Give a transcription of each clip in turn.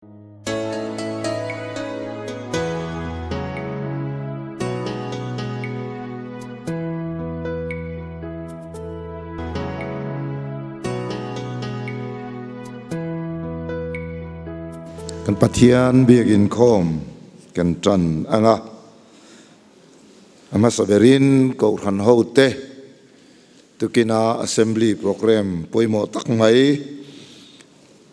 Kan Pathian biakin khawm kan tan anga a hmasa berin Kohhran hote tukina Assembly Programme pawimawh tak mai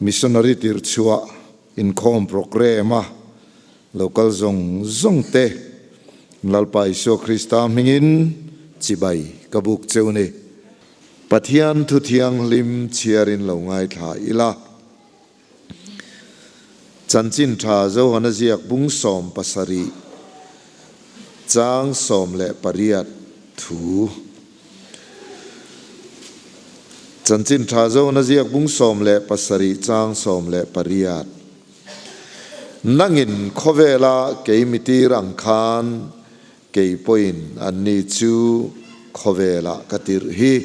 Missionary tirchhuah inkhawm programme a local zawng zawng te Lalpa Isua Krista hmingin chibai ka buk cheu ni. Pathian thu thianghlim chhiarin lo ngaithla ila. Chanchin tha Johana ziak bung 17 chang 18 thu. Chanchin tha Johana ziak bung 17 chang 18. Nangin khawvela kei mitir ang khan kei pawhin anni chu khawvelah ka tirh hi.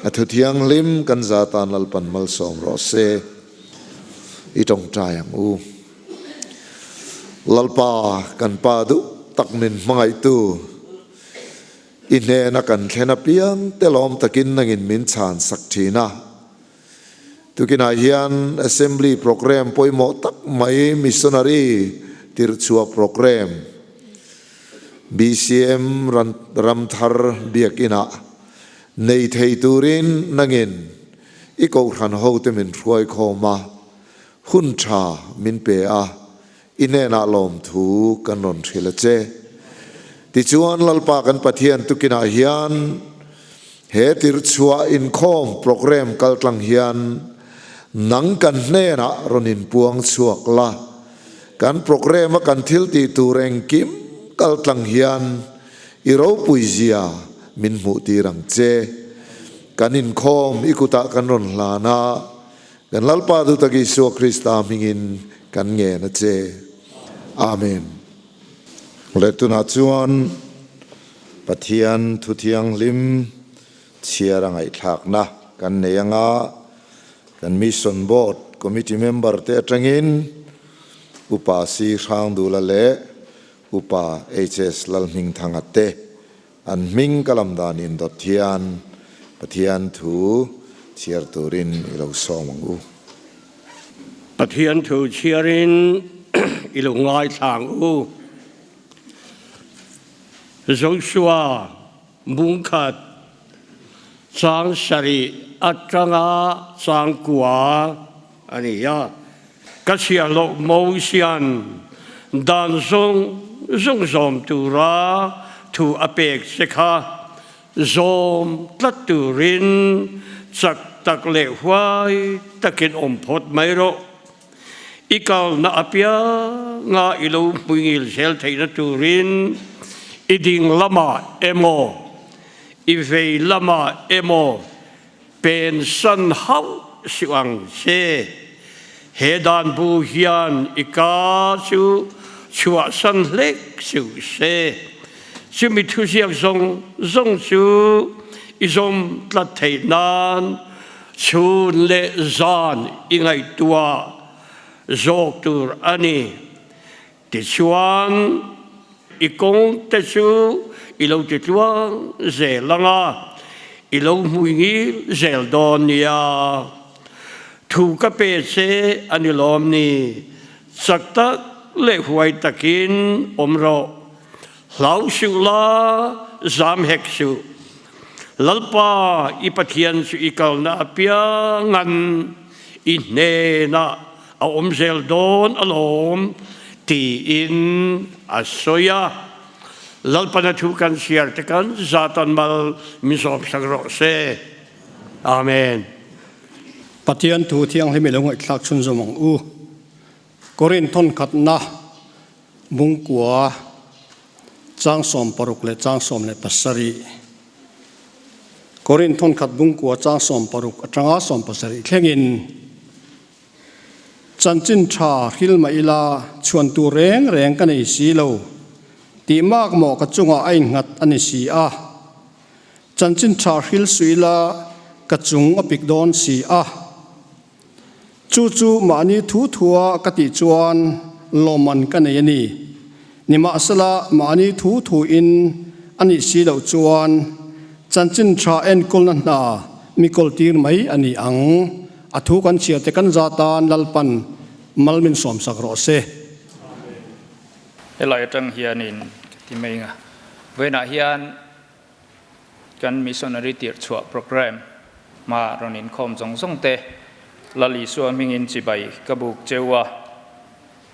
A thu thianghlim kan za tan Lalpan malsawm rawh se. I tawngtai ang u. Lalpa kan Pa duh tak min hmangaihtu. I hnena kan thlen apiang te lawm takin nangin min chhan sak thin a. Tukinah hian Assembly Programme pawimawh tak mai Missionary tirhchhuah Programme BCM Ramthar Biakinah nei thei turin nangin i kohhran hote min hruai khawm a, hun tha min pe a. I hnenah lawmthu kan rawn hrilh a che. Tichuan, Lalpa kan Pathian tukinah hian he tirchhuah inkhawm programme kaltlang hian nang kan hnenah rawn inpuang chhuak la. Kan programme a kan thil tih tur engkim kaltlang hian i ropui zia min hmuh tir ang che. Kan inkhawm i kutah kan rawn hlan a. Kan Lalpa duhtak Isua Krista hmingin kan ngen a che. Amen. Le tunah chuan Pathian Thu Thianghlim chhiar a ngaihthlakna kan nei anga kan Mission Board Committee member te atangin Upa Si Hrangdula leh Upa HS Lalhmingthanga te An hming ka lam dan indawt hian Pathian thu chhiar turin i lo sawm ang u. Pathian thu chhiarin i lo ngaithla ang u. Joshua bungkhat chang sarih atanga chang kua a ni a. Ka chhiahloh Mosian dan zawng zawng zawm tura thu a pek che kha zawm tlat turin chak tak leh huai takin awm phawt mai rawh. I kalna apianga i lo hmuingil zel theihna turin i ding lamah emaw, i vei lamah emaw Pensan hauh suh ang che. He dan bu hian i ka chu chhuahsan hlek suh se. Chumi thuziak zawng zawng chu i zawm tlat theih nan chhun leh zan i ngaihtuah zawk tur a ni. Tichuan, i kawng te chu i lo ti tluang zel ang a, i lo hmui ngil zel dawn nia. Thu ka pe che a ni lawm ni, chak tak leh huai takin awm rawh. Hlau suh la, zam hek suh. Lalpa i Pathian chu i kalna apiangan i hnenah a awm zel dawn alawm tiin a sawi a. Lalpana thu kan chhiar te kan zatan mal min zawmsak rawh se. Amen. Pathian thu thianghlim i lo ngaihthlak chhunzawm ang u. Korin thawnkhatna bungkua chang 60 leh chang 17. Korin thawnkhat bungkua chang 60 atanga 70 thlengin Chanchin tha hril mah ila chhuan tur reng reng ka nei si lo tih mak maw ka chungah a innghat a ni si a. Chanchin tha hril suh ila ka chung a pik dawn si a. Chu chu mahni thu thua ka tih chuan lawmman ka nei a ni. Nimahsela, mahni thu thuin a nih si loh chuan chanchin tha enkawlna hna mi kawltir mai a ni ang. A thu kan chhiar te kan za tan Lalpan mal min sawmsak rawh se. Helai atang hianin ka ti mai nga, vawiinah hian Kan Missionary tirhchhuah programme hma rawn inkhawm zawng zawng te Lal Isua hmingin chibai ka buk cheu a,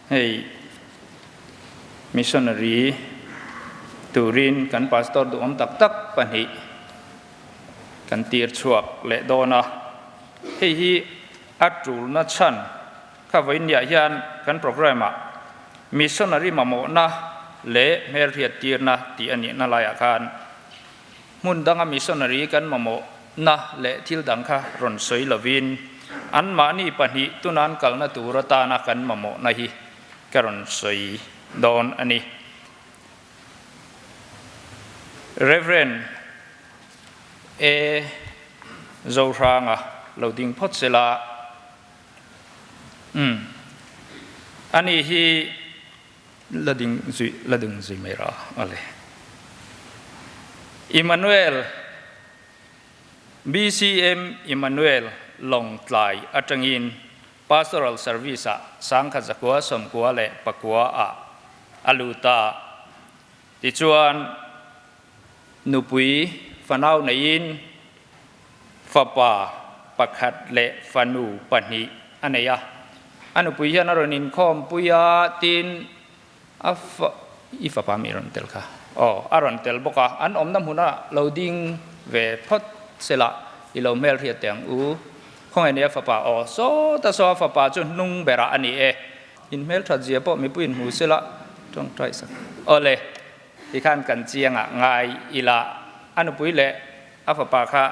hei Missionary turin kan Pastor duhawm tak tak pahnih kan tirchhuak leh dawn a, hei hi a tulna chhan kha vawiinniah hian kan programme ah Missionary mamawhna leh hmelhriattirna tih a nihna laiah khan hmun danga missionary kan mamawhna leh thil dang kha rawn sawi lovin anmahni pahnih tunan kalna tur atana kan mamawhna hi ka rawn sawi dawn a ni. Rev. A. Zohranga lo ding phawt sela. Umm. Ani hi la ding zui la ding zui mai ra ale. Emmanuel BCM Emmanuel Lawngtlai atangin Pastoral Service ah sangkhat zakua sawmkua leh pakua ah a lut a. Tichuan nupui fanau neiin Fapa pakhat leh fanu pahnih a nei a. A nupui hian a rawn inkhawm pui a, tin a fa, i fapa mi rawn tel kha? Aw, a rawn tel bawk a. An awmna hmuna lo ding ve phawt sela i lo hmel hriat teh ang u. Khawngaih nei a fapa, aw, sawta saw a fapa chu hnung berah a ni e. In hmelthat zia pawh mipui inhmu sela tawngtai sak. Aw le, tikhan kan chiangah ngai ila a nupui leh A fapa kha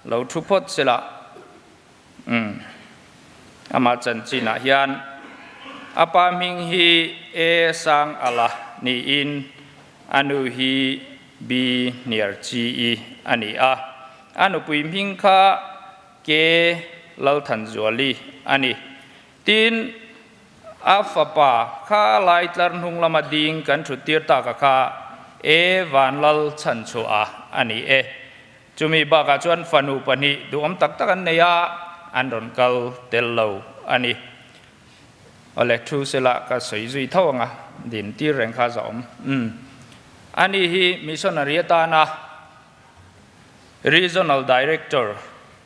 lo thu phawt sela, umm, amah chanchinah hian a pa hming hi E Sang Ala niin a nu hi B Hniar Chi-i a ni a, a nupui hming kha K Lalthanzuali a ni. Tin, a fapa kha lai tlar hnung lama ding kan thut tir tak a kha E Vanlal chhanchhuah a ni e. Chumi bakah chuan fanu pahnih duhawm tak tak an nei a, an rawn kal tel lo a ni. Awle, thu sela ka sawi zui tho ang a, din tir reng kha za awm. Umm. Ani hi missionary atana Regional Director,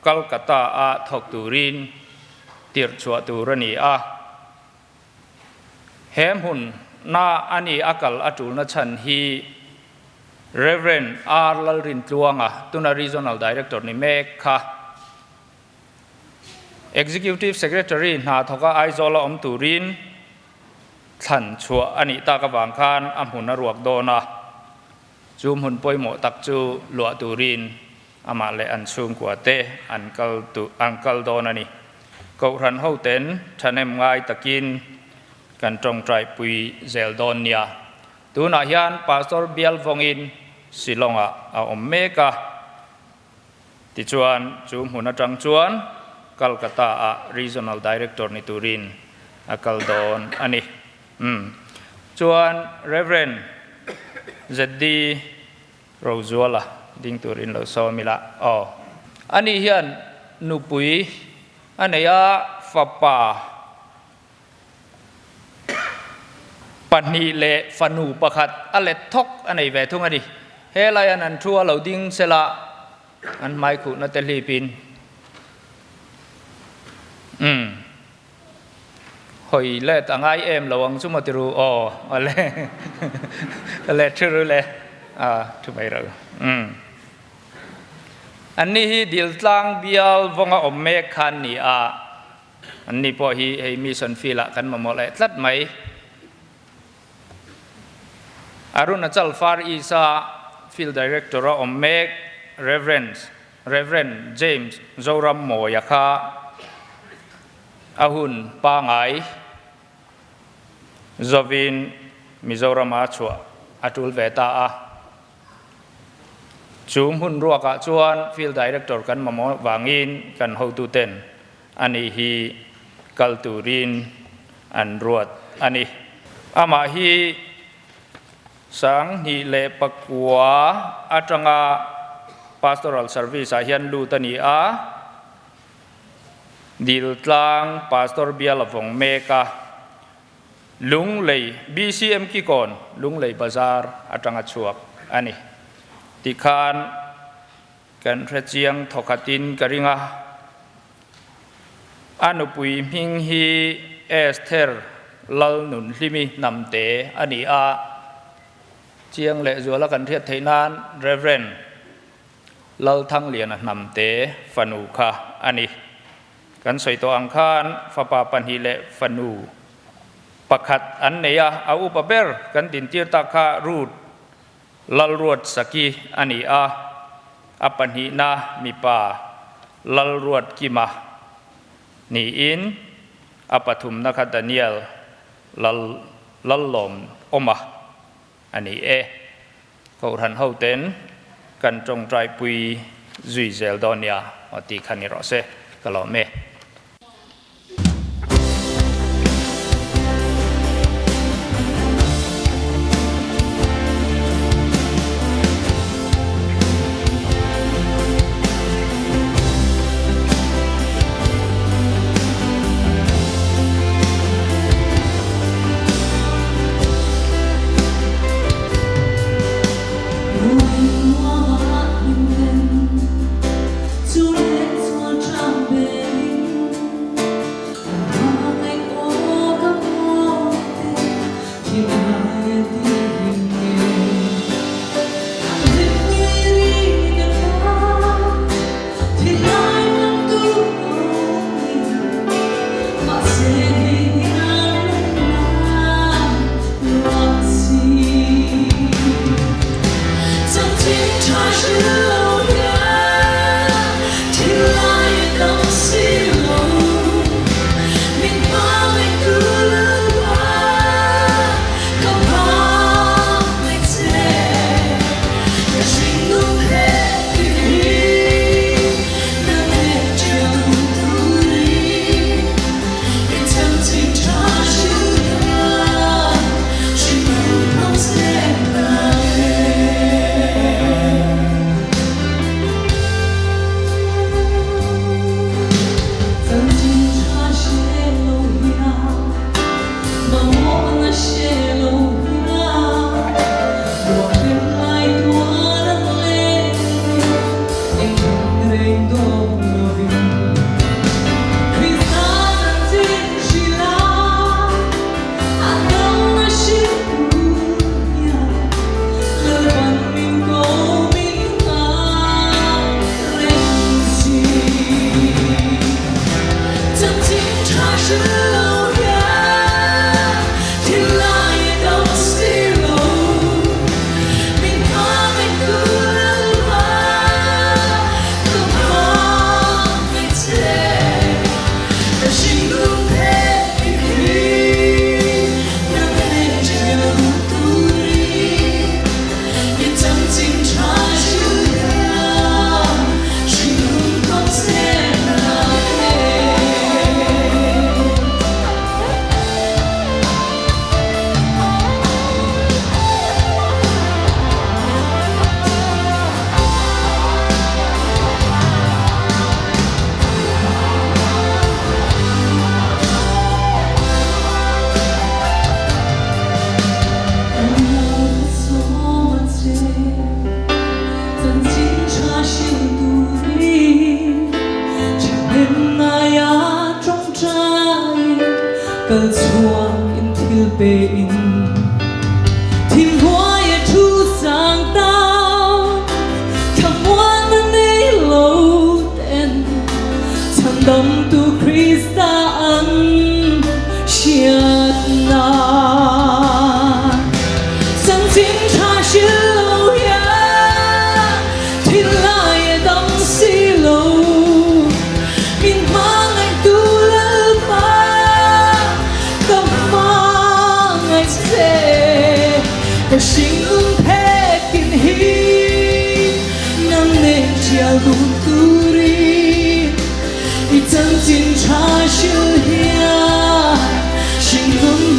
Calcutta-a thawk turin tirh chhuah tur a ni a. He hmun na a ni a kal a tulna chhan hi Rev. R. Lalrintluanga, tuna Regional Director ni mek kha Executive Secretary hna thawka Aizawla awm turin thlan chhuah a nih tak avang khan a hmun a ruak dawn a. Chu hmun pawimawh tak chu luah turin amah leh an chhungkua te an kal an kal dawn a ni. Kohhran hoten thahnem ngai takin kan tawngtaipui zel dawn nia. Tunah hian Pastor Bial vawngin Shillong-ah a awm mek a. Tichuan, chu hmun atang chuan Calcutta-ah Regional Director ni turin a kal dawn a ni. Umm. Chuan Rev. ZD Rozuala ding turin lo sawm ila aw. Ani hian nupui a nei a, fapa pahnih leh fanu pakhat a let thawk a nei ve thung a ni. Helaian an thu a lo ding sela an hmaikhuhna te hlipin. Umm. Hawi let a ngai em lo ang chu maw ti ru aw awle ka let thu ru le a thu mai ro umm an ni hi dil tlang bial vawnga awm mek khan ni a an ni pawh hi hei mission field ah kan mamawh leh tlat mai Arunachal Far East a field director a awm mek Reverend Rev. James Zoram Mawia kha a hun pangai zawin Mizorama chhuah a tul ve ta a. Chu hmun ruakah chuan Field Director kan mamawh vangin kan hotuten a nih hi kal turin an ruat a ni. Amah hi 2009 atanga Pastoral Service ah hian lut a ni a, Diltlang Pastor bial a vawng mek a, Lunglei BCM Kikawn Lunglei Bazar atanga chhuak a ni. Tikhan kan hrechiang thawkhatin ka ring a. A nupui hming hi Esther Lalnunhlimi Hnamte a ni a, chiang lehzuala kan hriat theih nan Rev. Lalthangliana Hnamte fanu kha a ni. Kan sawi tawh ang khan fapa pahnih leh fanu pakhat an nei a, a upa ber kan dintir tak kha Ruth Lalruatsaki a ni a, a pahnihna mipa Lalruatkima niin a pathumna kha Daniel Lal Lallawmawma a ni e. Kohhran hoten kan tawngtaipui zui zel dawn nia aw tih kha ni rawh se, ka lawm e.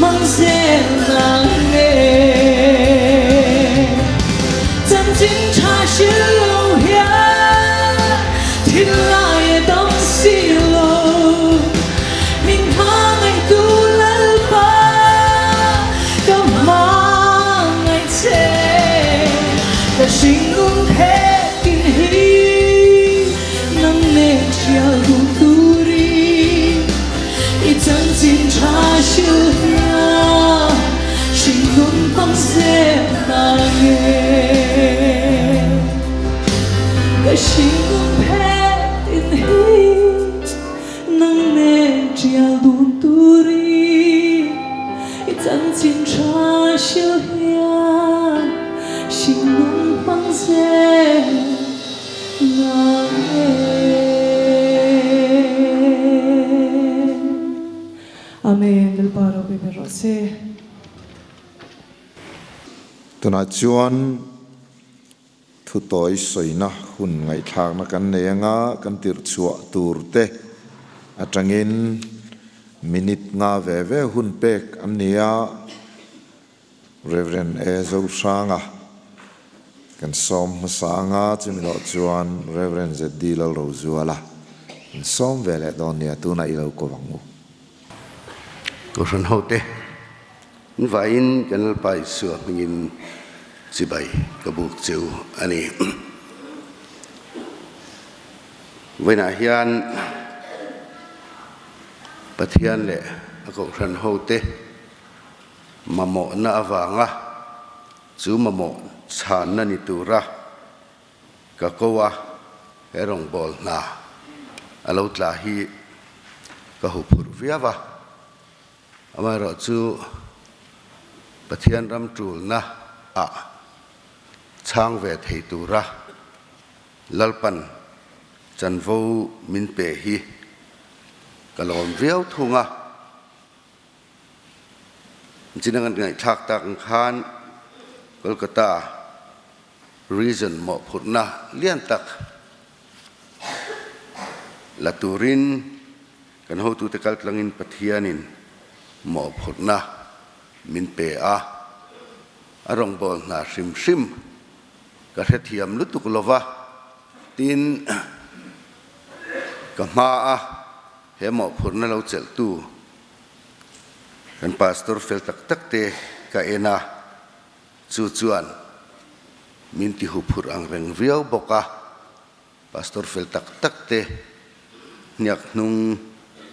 hmang zel nang nge? Chanchin tha hril lo hian thinlai a dam si lo. Min hmangaihtu Lalpa ka hmangaih che. Ka hringnun phekin hi nang nen hrial duh turin i chanchin tha hril hian hringnun hmang zel na nge? Ka hringnun phetin hi nang nen hrial duh turin i chanchin tha hril hian hringnun hmang zel Amen Lalpa ropui ber rawh se. Tunah chuan thutawi sawina hun ngaihthlakna kan nei anga kan tirhchhuah tur te atangin minute nga ve ve hun pek an ni a. Rev. A. Zohranga kan sawm hmasa anga chumi loh chuan Rev. ZD Lalrozuala kan sawm ve leh dawn nia tunah i lo ko vang u. Kohhran hote, in vaiin kan Lalpa Isua hmingin chibai ka buk che u a ni. Vawiinah hian Pathian leh a kohhran hote Mamawhna avanga chu mamawh chhanna ni tura ka ko a, he rawngbâwl hna a lo tla hi ka huphurh viau a. Amaherawhchu Pathian ram ṭulna ah chhang ve thei tura Lalpan chanvo min pe hi ka lawm viau thung a. Chin a kan ngaihthlak tak ang khan Kolkata region mawhphurhna lian tak la turin kan hotute kaltlangin Pathianin mawhphurhna min pe a, a rawngbâwl hna hrim hrim ka hrethiam lutuk lova, tin ka hmaa he mawhphurhna lo chelhtu Kan pastor fel tak tak te ka en a, chu chuan min ti huphurh ang reng viau bawk a, pastor fel tak tak te hniak hnung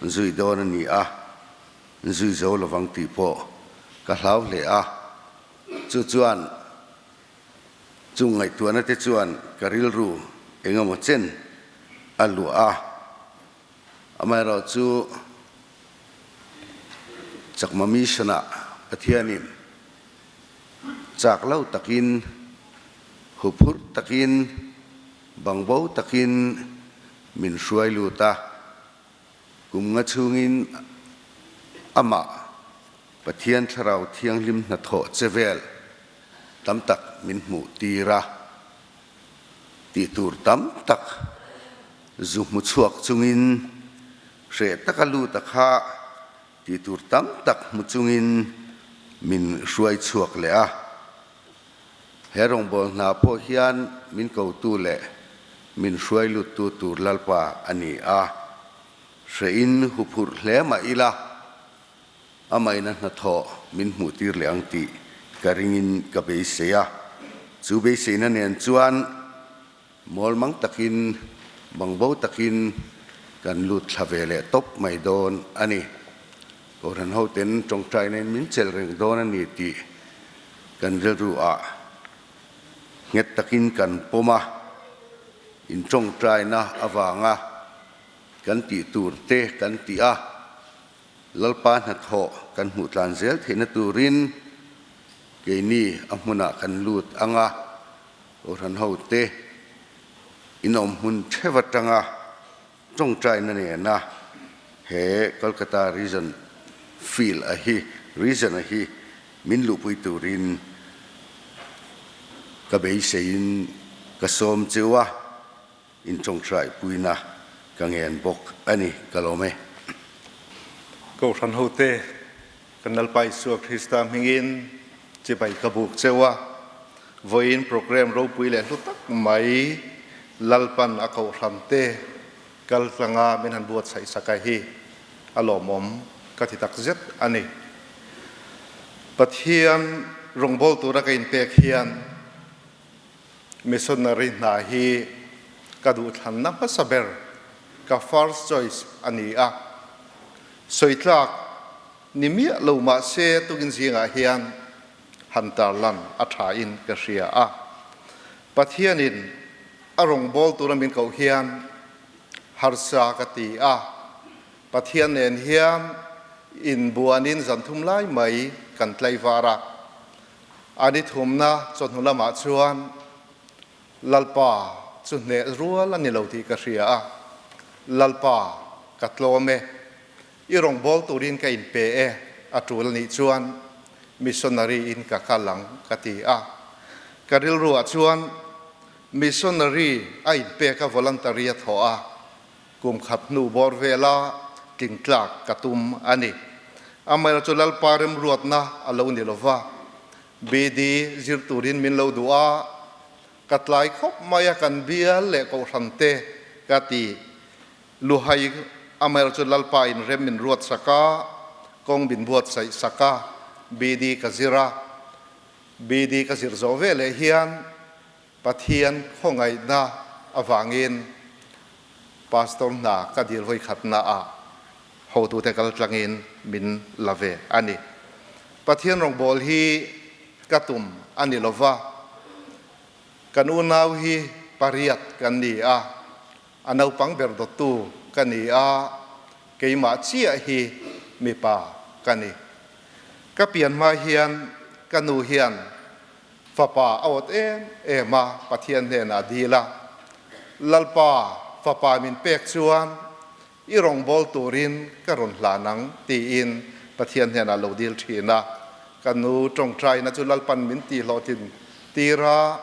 zui dawn a ni a, zui zo lovang tih pawh ka hlau hle a, chu chuan chung ngaihtuahna te chuan ka rilru eng emaw chen a luah a. Amaherawhchu, Chakma Mission-ah Pathianin chak lo takin, huphurh takin, bangbo takin min hruai lut a. Kum nga chhungin amah Pathian Thlarau Thianghlim hnathawh che vel tam tak min hmuh tir a. Tih tur tam tak zu hmu chhuak chungin hreh taka lut a kha tih tur tam tak hmu chungin min hruai chhuak leh a. He rawngbâwl hna pawh hian min kotu leh min hruai luttu tur Lalpa a ni a. Hrehin huphurh hle mah ila Amaina hnathawh min hmuhtir leh ang tih ka ringin ka beisei a. Chu beiseina nen chuan mawlmang takin, bangbo takin kan lut thla ve leh tawp mai dawn a ni. Kohhran hoten tawngtainain min chelh reng dawn a ni tih kan rilru ah nghet takin kan pawm a, in tawngtaina avanga kan tih tur te kan ti a. Lalpa hnathawh kan hmuh tlan zel theihna turin keini a hmunah kan lut ang a, Kohhran hote inawm hmun theuh atanga tawngtaina nena he Kolkata Region Field a hi Region a hi min luhpui turin ka beiseiin ka sawm cheu a. Intawnghraipuina ka ngen bawk a ni, ka lawm e. Kohhran hote, Kan Lalpa Isua Krista hmingin chibai ka buk cheu a, vawiin programme ropui leh hlu tak mai Lalpan a kohhran te kal tlanga min han buatsaih sak a hi a lawmawm ka ti tak zet a ni. Pathian rawngbâwl tura ka inpek hian missionary hna hi ka duhthlanna hmasa ber, ka first choice a ni a. Sawitlak ni miah lo mah se tukin zingah hian han tarlan a thain ka hria a. Pathianin a rawngbâwl tura min koh hian harsa ka ti a. Pathian nen hian inbuanin zan thum lai mai kan tlaivar a. A ni thumna chawhnu lamah chuan Lalpa chu hneh rual a ni lo tih ka hria a, Lalpa, ka tlawm e, i rawngbâwl turin ka inpe e, a ṭul a nih chuan missionary in ka kal ang ka ti a. Ka rilruah chuan missionary a inpek a voluntary a thawh a, Kum khat hnu bawr vela tling tlak ka tum a ni. Amaherawhchu Lalpa remruatna a lo ni lova, BD zir turin min lo duh a, ka tlai khawp mai a kan bial leh kohhran te ka ti luhai. Amaherawhchu Lalpa in rem min ruat sak a, kawng min buatsaih sak a, BD ka zir a. BD ka zir zawh veleh hian Pathian khawngaihna avangin Pastor hna ka dil vawikhatna ah hotute kal tlangin min la ve a ni. Pathian rawngbâwl hi ka tum a ni lova, kan unau hi pariat kan ni a, a naupang ber dawttu ka ni a, keimah chiah hi mipa ka ni. Ka pian hma hian ka nu hian Fapa a awt em em a, Pathian hnenah dil a, Lalpa, fapa min pek chuan i rawngbâwl turin ka rawn hlan ang, tiin Pathian hnenah lo dil ṭhin a. Ka nu ṭawngṭaina chu Lalpan min tihhlawhtlin tir a,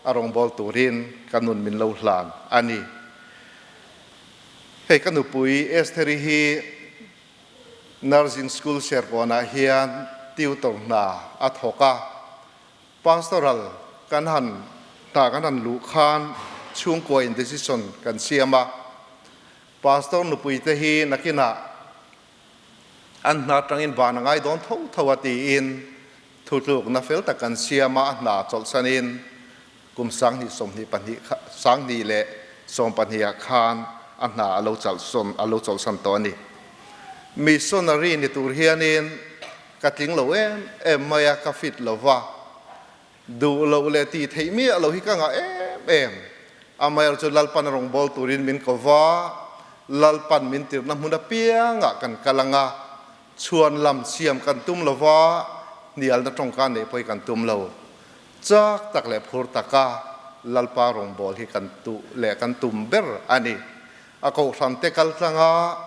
a rawngbâwl turin ka nun min lo hlan a ni. Hei ka nupui Estheri hi Nursing School Serkawnah hian tutor hna a thawk a, Pastoral kan han hna kan han luh khan chhungkua in decision kan siam a, Pastor nupui te hi nakinah an hna atangin ban a ngai dawn tho tho a tiin thutlukna fel tak kan siam a, a hna chawlhsanin Kum 2022 2012 ah khan a hna a lo chalhsawn a lo chawlhsan tawh a ni. Missionary ni tur hianin ka tling lo em em mai a, ka fit lo va, duh loh leh tih theih miah lo hi ka ngah em em. Amaherawhchu chu Lalpan a rawngbâwl turin min ko va, Lalpan min tirhna hmun apiangah kan kal ang a, chhuan lam siam kan tum lo va, hnialna tawngka neih pawh hi kan tum lo. Chak tak leh phur taka Lalpa rawngbâwl hi kan tuh leh kan tum ber a ni. A kohhrante kal tlanga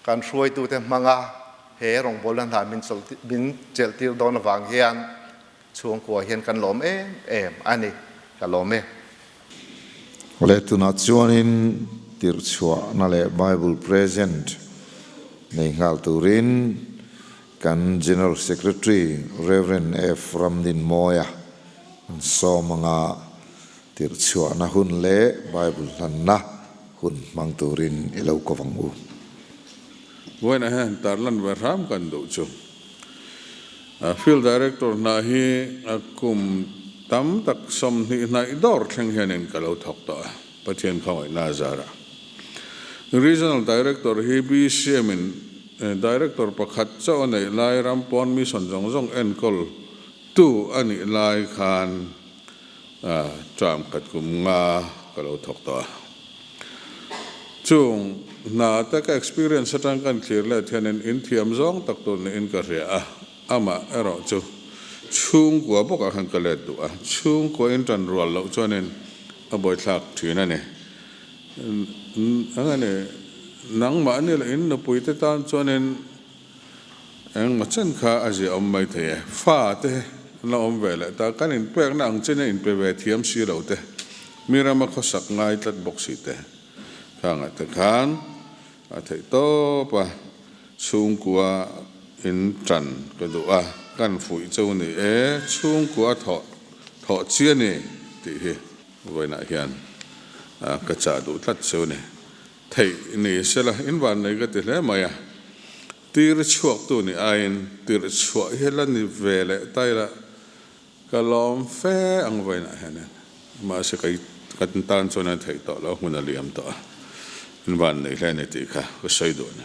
kan hruaitute hmanga he rawngbâwlna hna min min chelhtir dawn avang hian chhungkua hian kan lawm em em a ni. Ka lawm e. Awle tunah chuanin tirhchhuahna leh Bible present nei nghal turin Kan General Secretary Rev. F. Ramdinmawia an sawm anga tirhchhuahna hun leh Bible hlanna hun hmang turin i lo kawp ang u. Vawiinah hian tarlan ve hram kan duh chu. Field Director hna hi kum tam tak 20 hnaih dawr thleng hianin ka lo thawk tawh a, Pathian khawngaihna a zarah. Regional Director hi BCM in Director pakhat chauh a neih lai ram pawn mission zawng zawng enkawl tu a nih lai khan term khat kum nga ka lo thawk tawh a. Chung hna te ka experience atang kan thlir let hianin in thiam zawng tak tur niin ka hria a, amah erawh chu chhungkua bawkah khan ka let duh a, chhungkua in tan rual loh chuanin a buaithlak thin a ni. Eng a ni, nangmah ni leh in nupui te tan chuanin engmaw chen kha a zia awm mai thei e. Fa te an la awm ve leh ta, kan inpekna ang chin a inpe ve thiam si lo te, mi rama khawsak ngai tlat bawk si te khangah te khan a theih tawp a, chhungkua. In ṭan ka duh a, kan fuih cheu ni e, chhungkua thawh thawh chi a ni tih hi vawiinah hian ka chah duh tlat cheu ni. Theih ni sela in van nei ka ti hle mai a, tir chhuaktu ni aiin tirh chhuah hi la ni ve leh ta ila ka lawm fe ang vawiinah hianin. Mahse kei kan tan chuan a theih tawh lo, hmun a liam tawh a, in van nei hle a ni tih kha ka sawi duh a ni.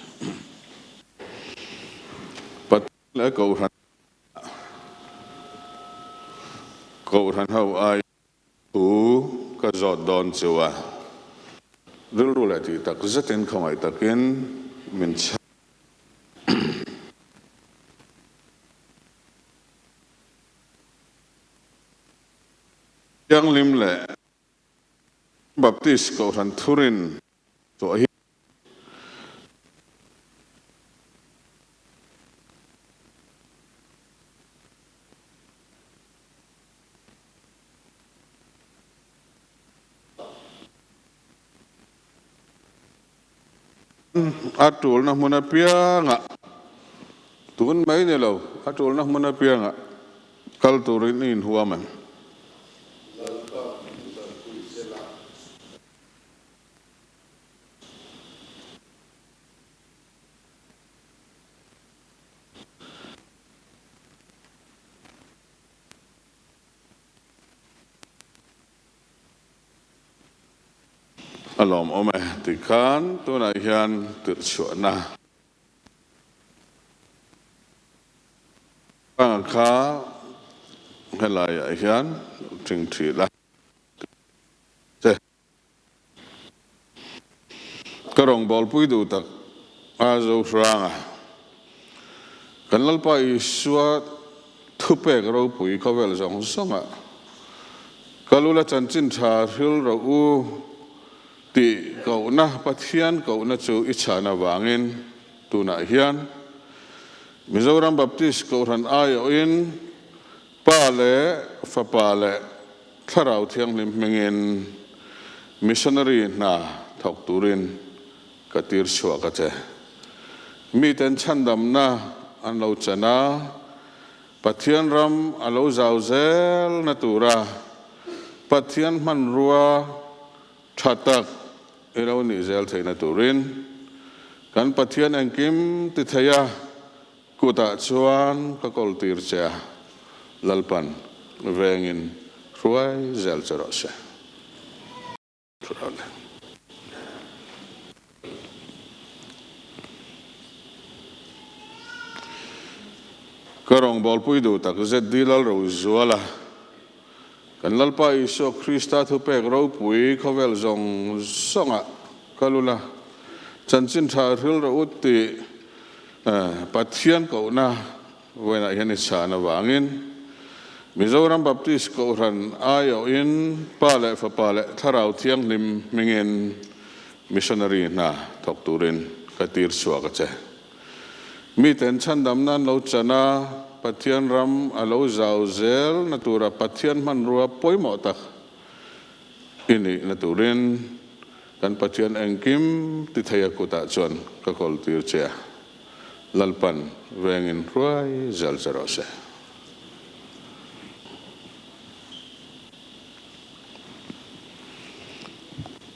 Pathian leh Kohhran Kohhran ho ai thu ka zawt dawn chu a rilru leh tih tak zetin khawngaih takin min chhan. Thianghlim leh Baptist Kohhran thurin chhuah hi. A tulna hmun apiangah, tun mai ni lo, a tulna hmun apiangah kal turin i inhuam em? A lawmawm e tih khan tunah hian tirh chhuahna kha helaiah hian ṭing ṭhi la che. Ka rawngbawlpui duh tak a zo hrang a, kan Lalpa Isua thupek ropui khawvel zawng zawngah ka lula chanchin tha hril rawh u tih kohna Pathian kohna chu i chhan avangin tunah hian Mizoram Baptist Kohhran aiawhin Pa leh Fapa leh Thlarau Thianghlim hmingin missionary hna thawk turin ka tir chhuak a che. Miten chhandamna an lo chan a, Pathian ram a lo zau zel na tura Pathian hmanrua tha tak i lo nih zel theihna turin kan Pathian engkim ti thei a, Kutah chuan ka kawl tir che a, Lalpan vengin hruai zel che rawh se. Ka rawngbawlpui duh tak ZD Lalrozuala, kan Lalpa Isua Krista thupek ropui khawvel zawng zawngah ka lul a, chanchin tha hril rawh u tih Pathian kohna vawiinah hian i chhan avangin Mizoram Baptist Kohhran aiawhin Pa leh Fapa leh Thlarau Thianghlim hmingin Missionary hna thawk turin ka tir chhuak a che. Miten chhandam nan lo chan a, Pathian ram a lo zau zel na tura Pathian hmanrua pawimawh tak i nih na turin Kan Pathian engkim ti thei a kutah chuan ka kawl tir che a, Lalpan vengin hruai zel che rawh se.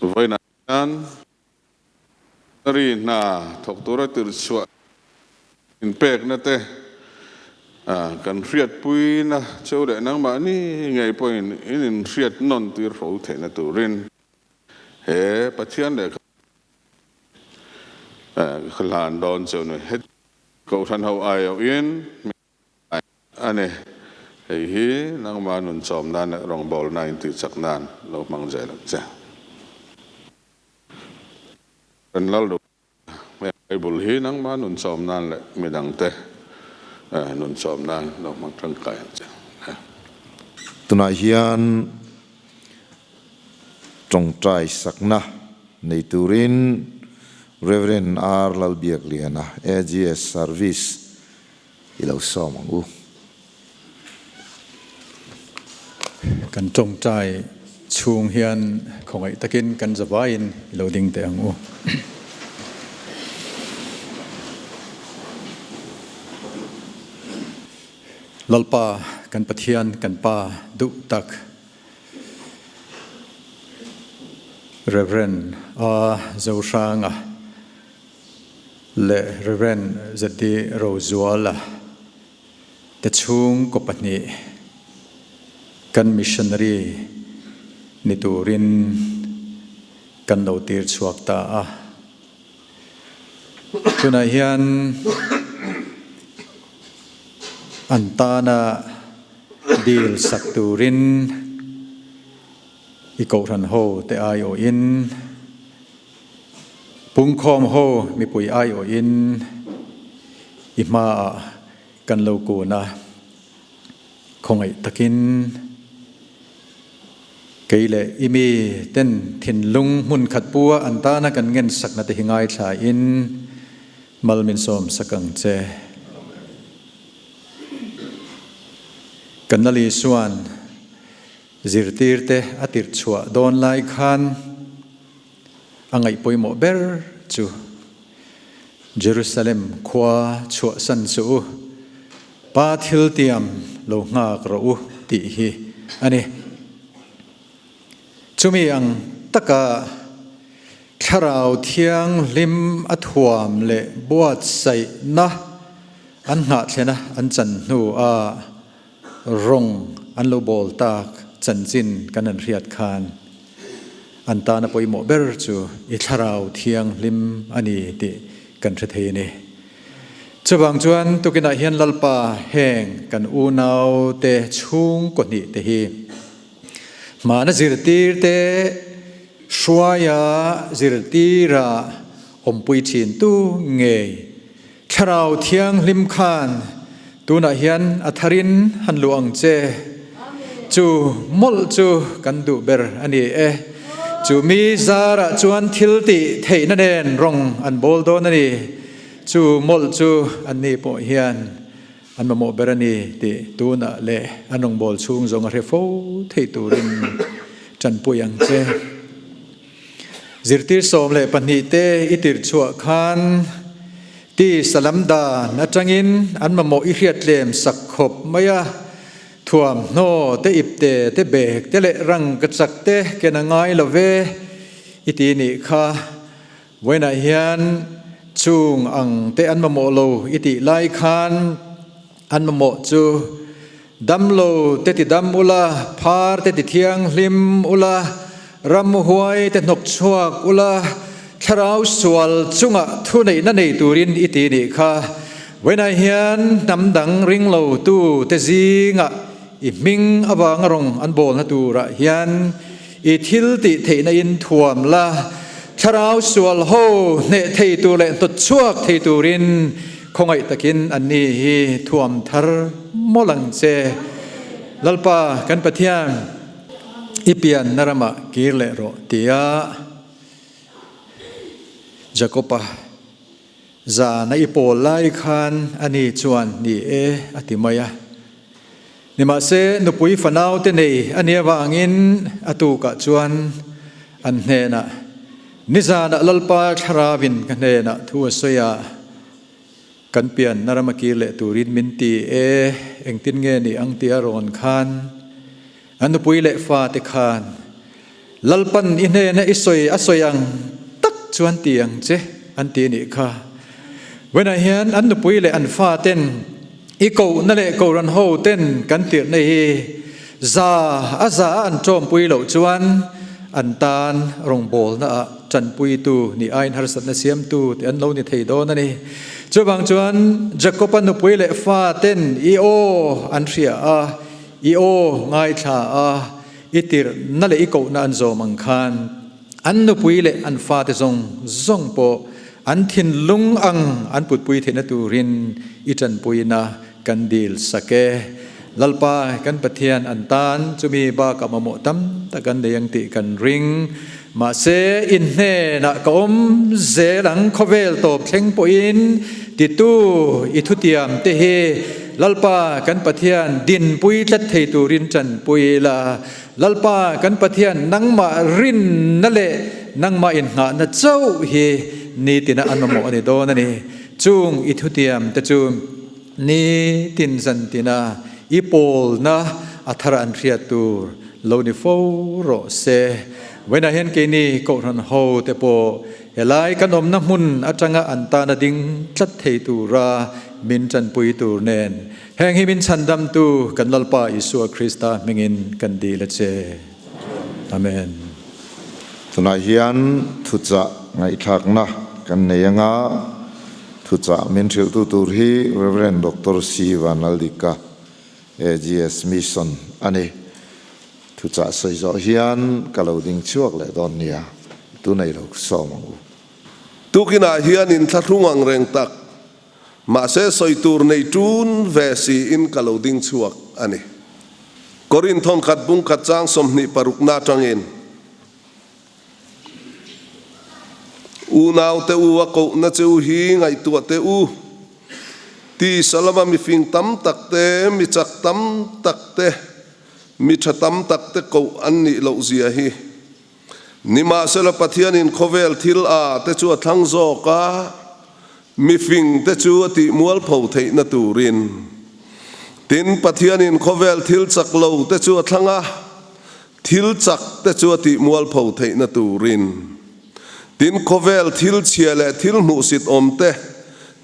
Vawiinah hian ri hna thawk tura tirh chhuah inpekna te kan hriatpuina cheu leh nangmahni ngei pawhin in inhriat nawn tir fo theihna turin He Pathian lehkha ka hlan dawn chu ni. He Kohhran ho aiawhin a ni. Hei hi nangmah nun chawm nan leh rawngbawlna in tihchak nan lo hmang zel ang che. Kan lal duh he Bible hi nangmah nun chawm nan leh midangte nun chawm nan lo hmang tangkai ang che. Tunah hian tawngtai sakna nei turin Rev. R. Lalbiakliana, AGS Service i lo sawm ang u. Kan tawngtai chhung hian khawngaih takin kan zavaiin i lo ding teh ang u. Lalpa kan Pathian kan Pa duh tak Rev. A. Zohranga leh Rev. ZD Rozuala te chhungkaw pahnih kan missionary ni turin kan lo tir chhuak ta a. Tunah hian an tana dil sak turin i kohhran ho te aiawhin, pungkhawm ho mipui aiawhin i hmaah kan lo kun a, khawngaih takin kei leh i mi ten thinlung hmun khat pu a an tana kan ngen sakna te hi ngaithla in mal min sawm sak ang che. Kan Lali Suan zirtirte a tirh chhuah dawn lai khan a ngaih pawimawh ber chu Jerusalem khua chhuahsan suh u, Pa thil tiam lo nghak rawh u tih hi a ni. Chumi ang taka Thlarau Thianghlim a thuam leh buatsaihna an nghahthlena an chan hnuah Rawng an lo bawl tak chanchin kan han hriat khan an tana pawimawh ber chu i thlarau thianghlim a ni tih kan hre thei a ni. Chuvang chuan tukinah hian Lalpa heng kan unaute chhungkaw hnih te hi hmana zirtir te hruaia zirtira awmpui thin tu ngei Thlarau Thianghlim khan tunah hian a tharin han luh ang che. Chu mawlh chu kan duh ber a ni e. Chu mi zarah chuan thil tih theihna nen rawng an bawl dawn a ni. Chu mawlh chu anni pawh hian an mamawh ber a ni tih tunah leh an rawngbâwl chhung zawng a hre fo theih turin ṭanpui ang che. Zirtir 12 te i tirh chhuah khan ti salam dan atangin an mamawh i hriat tlem sak khawp mai a, thuamhnaw te ipte te bag te leh rang ka chak te ken a ngai lo ve i ti nih kha. Vawiinah hian chung ang te an mamawh lo i tih lai khan an mamawh chu Damlo te ti dam ula, phar te ti thianghlim ula, ramhuai te hnawk chhuak ula, thlarau sual chungah thuneihna nei turin i ti nih kha. Vawiinah hian hnam dang ring lo tu te zingah i hming avanga rawng an bawlna turah hian i thil tih theihna in thuam la, thlarau sual ho hneh thei tur leh hnawt chhuak thei turin Khawngaih takin anni hi thuam thar mawlh ang che. Lalpa kan Pathian, i pianna ramah kir leh rawh tia Jakob-a zana i pawl lai khan ani chuan ni e a ti mai a. Nimahse, nupui fanaute nei a nih avangin a tukah chuan an hnenah, Nizanah Lalpa Thlaravin ka hnenah thu a sawi a, kan pianna rama kir leh turin min ti e, engtin nge ni ang tia rawn khan an nupui leh fate khan Lalpan i hnena i sawi a sawi ang tak chuan ti ang che an ti nih kha. Vawiinah hian an nupui leh an faten i kohna leh Kohhran ho ten kan tirhna hi za a za a an tawmpui loh chuan an tan rawngbawlna ah tanpuitu nih aiin harsatna siamtu te an lo ni thei dawn a ni. Chuvang chuan Jakob-a nupui leh faten i aw an hria a, i aw ngaithla a, I tirhna leh i kohna an zawm ang khan an nupui leh an fate zawng zawng pawh an thinlung ang an putpui theihna turin i tanpuina kan dil sak e. Lalpa kan Pathian an tan chumi bakah mamawh tam tak an nei ang tih kan ring. Mahse in hnenah ka awm zel ang khawvel tawp thleng pawhin titu i thutiam te hi Lalpa kan Pathian dinpui tlat thei turin tanpui ila. Lalpa kan Pathian nangmah rinna leh nangmah inngahna chauh hi nitina an mamawh a ni dawn a ni. Chung i thutiam te chu nitin zantina I pawlna a thar an hriat tur lo ni fo rawh se. Vawiinah hian keini Kohhran ho te pawh helai kan awmna hmun atanga an tana ding tlat thei tura min tanpui tur nen heng hi min chhandamtu kan Lalpa Isua Krista hmingin kan dil a che. Amen. Tunah hian thuchah ngaihthlakna kan nei anga thuchah min hrilhtu tur hi Rev. Doctor C. Vanlaldika, AGS Mission a ni. Thuchah sawi zawh hian ka lo ding chhuak leh dawn nia, tunei lo sawm ang u. Tukinah hian inthlahrung ang reng tak, mahse sawi tur nei tun ve siin ka lo ding chhuak a ni. Korin thawnkhat bungkhat chang 26 na atangin Unaute u a kohna che u hi ngaihtuah teh u. Tisa lama mifing tam tak te, mi chak tam tak te, Mi tha tam tak te koh an nih loh zia hi. Nimahsela Pathianin khawvel thil a te chu a thlang zawk a, mifing te chu a tih mualpho theihna turin. Tin, Pathianin khawvel thil chak lo te chu a thlang a, thil chak te chu a tih mualpho theihna turin. Tin, khawvel thil chhia leh thil hmuhsit awm te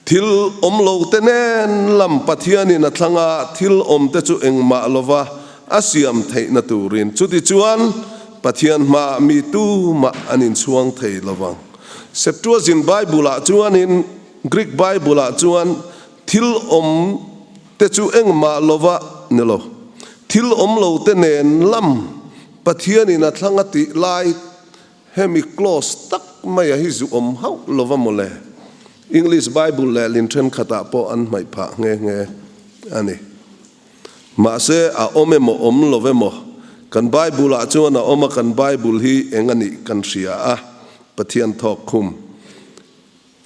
Thil awm lo te nen lam Pathianin a thlang a, thil awm te chu engmah lova a siam theihna turin. Chutichuan, Pathian hmaah mi tumah an inchhuang thei lo vang. Septuagint Bible-ah chuanin, Greek Bible-ah chuan, thil awm te chu engmah lova ni lo, thil awm lo te nen lam Pathianin a thlang a tih lai Hemi clause tak maia hi zu awm hauh lova mawle. English Bible leh lin thenkhatah pawh an hmaih phah nghe nghe a ni. Mahse, a awm emaw awm lo emaw, kan Bible-ah chuan a awm a, kan Bible hi eng a nih kan hria a, Pathian thawk khum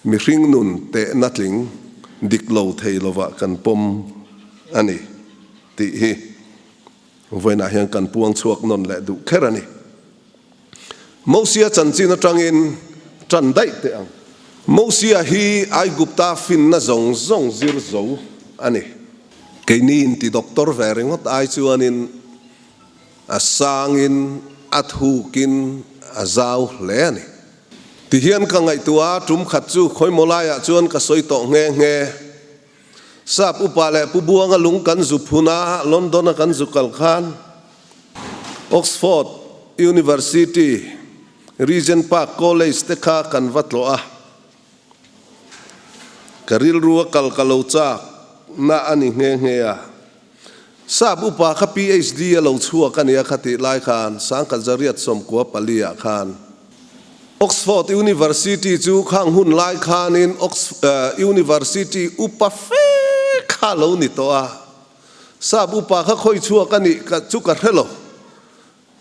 mihring nun tehna tling dik lo thei lovah kan pawm a ni tih hi vawiinah hian kan puang chhuak nawn leh duh kher a ni. Mosia chanchin atangin tan daih teh ang. Mosia hi Aigupta finna zawng zawng zir zo a ni. Keini inti doctor ve ringawt ai chuanin a sangin a thukin a zau hle a ni. Tihian ka ngaihtuah a, tum khat chu khawimaw laiah chuan ka sawi tawh nghe nghe. Sap upa leh Pu Buanga lung kan zu phun a, London a kan zu kal khan Oxford University, Regent Park College te kha kan va tlawh a. Ka rilru a kal ka lo chak na a ni nghe nghe a. Sap upa kha PhD a lo chhuak a nia kha tih lai khan sangkhat zariat 94 ah khan Oxford University chu khang hun lai khanin University upa fe kha lo ni tawh a. Sap upa kha khawi chhuak a nih chu ka hre lo.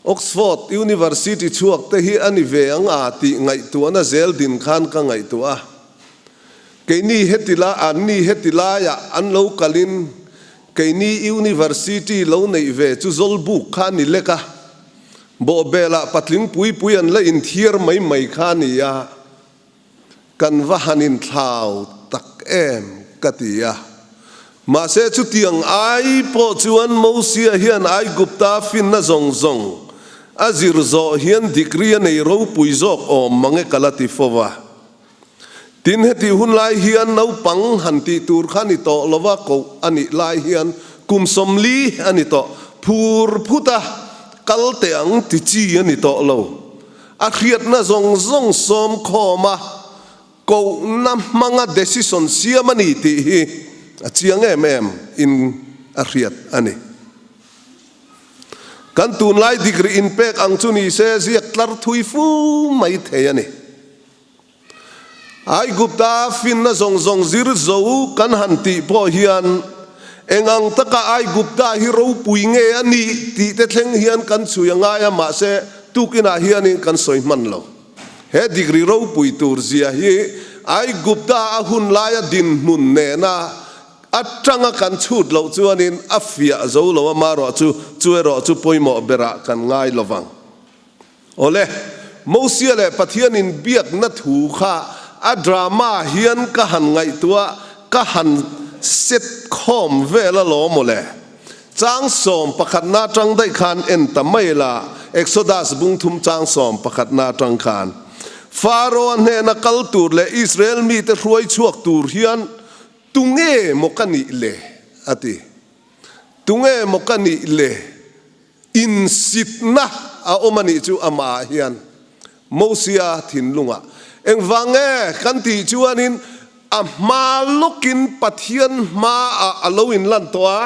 Oxford University chhuak te hi a ni ve ang a tih ngaihtuahna zel din khan ka ngaihtuah a. Keini heti la, anni heti laiah an lo kalin keini University lo neih ve chu zawlbuk kha a ni lek a. Bawhbelah patling pui pui an la inthiar mai mai kha a ni a. Kan va han inthlau tak em ka ti a. Mahse chutiang ai pawh chuan Mosia hian Aigupta finna zawng zawng a zir zawh hian degree a nei ropui zawk awm mang e ka la ti fo va. Tin heti hun lai hian naupang han tih tur kha ni tawh lova koh a nih lai hian kum 40 a ni tawh phur phut a kal teh ang ti chi a ni tawh lo. A hriatna zawng zawng sawm khawm a, kohna hmanga decision siam a ni tih hi a chiang em em in a hriat a ni. Kan tunlai degree inpek ang chu ni se ziak tlar thui fu mai thei a ni. Aigupta finna zawng zawng zir zo kan han tih pawh hian eng ang taka Aigupta hi ropui nge a nih tih te thleng hian kan chhui a ngai a, mahse tukinah hianin kan sawi hman lo. He degree ropui tur zia hi Aigupta a hun laia dinhmun nena atanga kan chhut loh chuanin a fiah zo lo a, marawh chu chu erawh chu pawimawh berah kan ngai lovang. Awle, Mosia leh Pathian inbiakna thu kha a drama hian ka han ngaihtuah, ka han set khawm vel alawm awle. Chang 11na atang daih khan en ta mai la, Exodus bung thum chang 11na atang khan. Pharaoh-a hnena kal tur leh Israel mite hruai chhuak tur hian tunge maw ka nih le? a ti. Tunge maw ka nih le? Insitna a awm a nih chu amah ah hian Mosia thinlungah engvang nge kan tih chuanin a hma lawkin Pathian hmaah a lo inlan tawh a,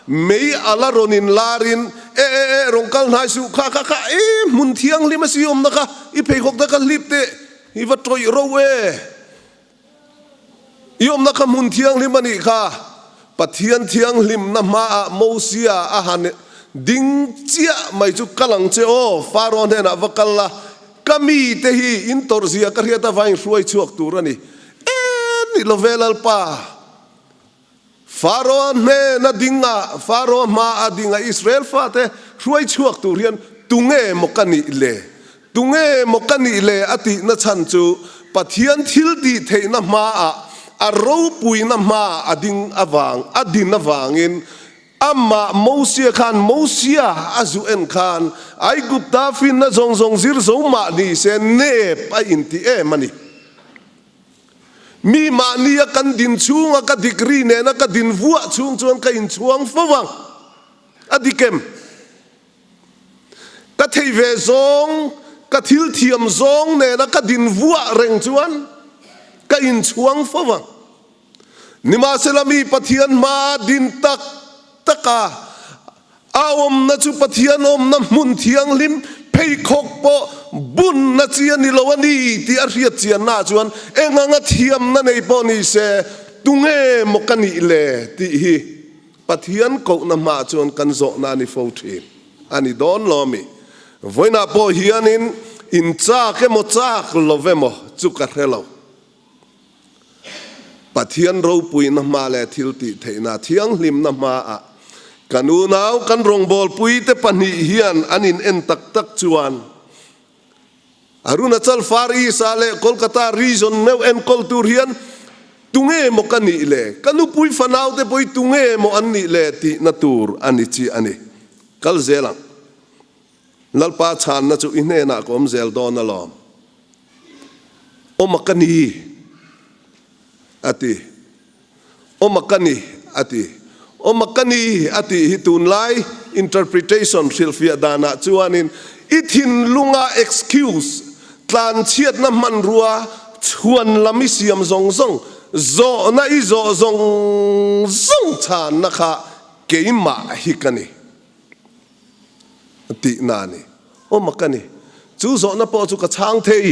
mei a la rawn inlarin e e e rawn kal hnai suh kha kha kha e hmun thianghlim a si awmna kha i pheikhawk te kha hlip teh i va tawih ro e. I awmna kha hmun thianghlim a nih kha. Pathian thianghlimna hmaah Mosia a han ding chiah mai chu kal ang che aw, Faro hnenah va kal la, ka mite hi in tawrhzia ka hriat avangin hruai chhuak tur a ni. E ni lo ve Lalpa. Faro hnena dinga, Faro hmaa dinga Israel fate hruai chhuak tur hian tunge maw ka nih le? Tunge maw ka nih le a tihna chhan chu Pathian thil tih theihna hmaah a ropuina hmaah a ding avang, a din avangin amah Mosia khan Mosia a zu en khan Aigupta finna zawng zawng zir zo mah ni se nep a inti em a ni. Mi mahnia kan din chhunga ka degree nena ka din vuah chhung chuan ka inchhuang fo ang. A dik em? Ka thei ve zawng, ka thil thiam zawng nena ka din vuah reng chuan ka inchhuang fo ang. Nimahsela mi Pathian hmaa din tak taka A awmna chu Pathian awmna hmun thianghlim pheikhawk pawh bunna chi a ni lo a ni tih a hriat chiannaah chuan eng anga thiamna nei pawh ni se tunge maw ka nih le tih hi Pathian kohna hmaah chuan kan zawhna a ni fo thin a ni dawn lo a mi. Vawiinah pawh hianin in chak emaw chak lo emaw chu ka hre lo. Pathian ropuina hma leh thil tih theihna thianghlimna hmaah kan unau kan rawngbawlpuite pahnih hian an in en tak tak chuan Arunachal Far East-ah leh Kolkata region meuh enkawl tur hian tunge maw ka nih le, ka nupui fanaute pawh hi tunge maw an nih le tihna tur a ni chiah a ni. Kal zel ang. Lalpa chhanna chu i hnenah ka awm zel dawn alawm. Awma ka ni, a ti. Awma ka ni, a ti. Awma ka ni, a tih hi tunlai interpretation hrilhfiah danah chuanin i thinlunga excuse, tlanchhiatna hmanrua, chhuan lam i siam zawng zawng, zawhna i zawh zawng zawng chhanna kha keimah hi ka ni. Tihna a ni. Aw mak a ni. Chu zawhna pawh chu ka chhang thei.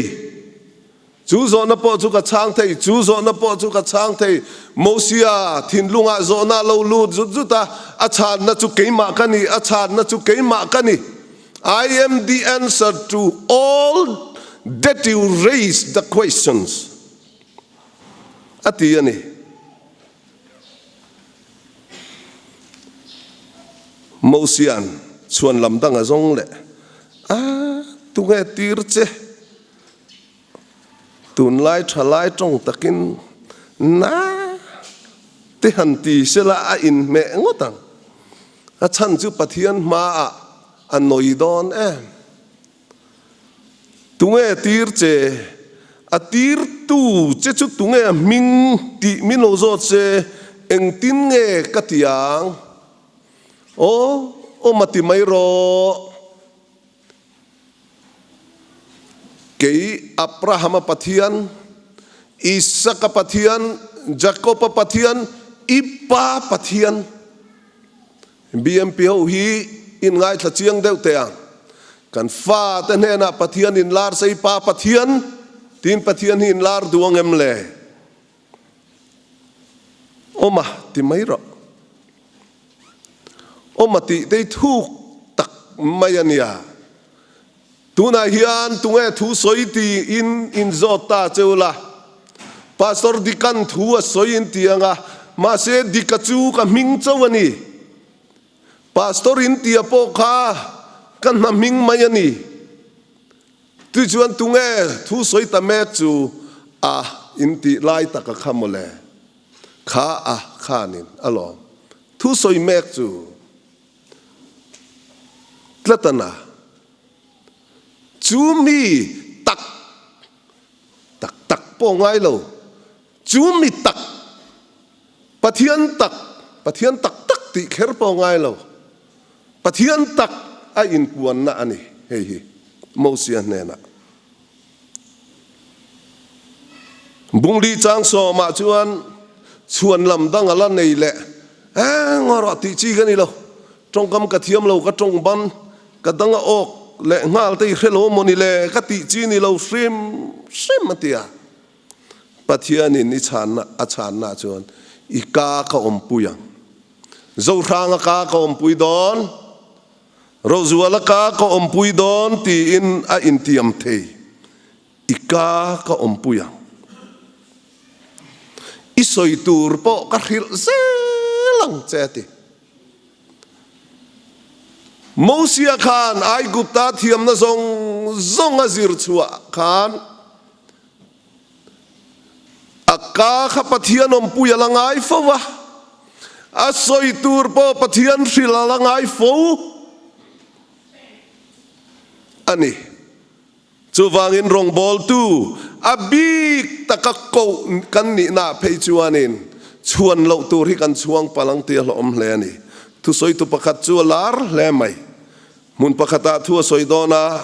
Chu zawhna pawh chu ka chhang thei. Chu zawhna pawh chu ka chhang thei. Mosia thinlungah zawhna a lo lut zut zut a, a chhanna chu keimah ka ni, a chhanna chu keimah ka ni. I am the answer to all that you raise the questions. A ti a ni. Mosia'n chhuan lam dang a zawng leh a, tunge tir che? Tunlai thalai tawng takin na te han ti sela a inhmeh ngawt ang. A chhan chu Pathian hmaah a nawi dawn em? Tunge tir che? A tirtu che chu tunge a hming tih min lo zawt se, engtin nge ka ti ang? Aw, awm a ti mai rawh. Kei Abrahama Pathian, Isaka Pathian, Jakoba Pathian, i pa Pathian. BMP ho hi in ngaithla chiang deuh teh ang. Kan fa te hnenah Pathian in lar sei pa Pathian tiin Pathian hi in lar duh ang em le? Awm a ti mai rawh. Awm a tih te hi thuk tak mai a nia. Tunah hian tunge thu sawi tiin in zawt ta che ula, Pastor Dika'n thu a sawi in ti ang a, mahse Dika chu ka hming chauh a ni. Pastor in tia pawh kha ka hna hming mai a ni. Tichuan tunge thu sawi ta mek chu a in tih lai taka kha mawle. Kha a khanin alawm thu sawi mek chu. Tlat a na. Chu mi tak tak tak pawh ngai lo, chu mi tak, Pathian tak, Pathian tak tak tih kher pawh ngai lo, Pathian tak a inpuanna a ni hei hi Mosia hnenah. Bungli chang sawmah chuan chhuan lam dang a la nei leh eng erawh tih chi ka ni lo. Tawngkam ka thiam lo, ka tawng ban ka dang a awk leh nghal te i hre lo maw ni le ka tih chi ni lo hrim hrim a ti a. Pathianin i chhanna a chhanna chuan i ka ka awmpui ang. Zohranga ka ka awmpui dawn. Rozuala ka ka awmpui dawn tiin a intiam thei. I ka ka awmpui ang. I sawi tur pawh ka hrilh zel ang che a ti. Mosia khan Aigupta thiamna zawng zawng a zir chhuah khan A ka kha Pathian awmpui a la ngai fo va, a sawi tur pawh Pathian hrilh a la ngai fo a ni. Chuvangin rawngbawltu a bik taka koh kan nihnaah phei chuanin chhuan loh tur hi kan chhuang palh ang tih a hlawhawm hle a ni. Thusawitu pakhat chu a lar hle mai. Hmun pakhatah thu a sawi dawn a.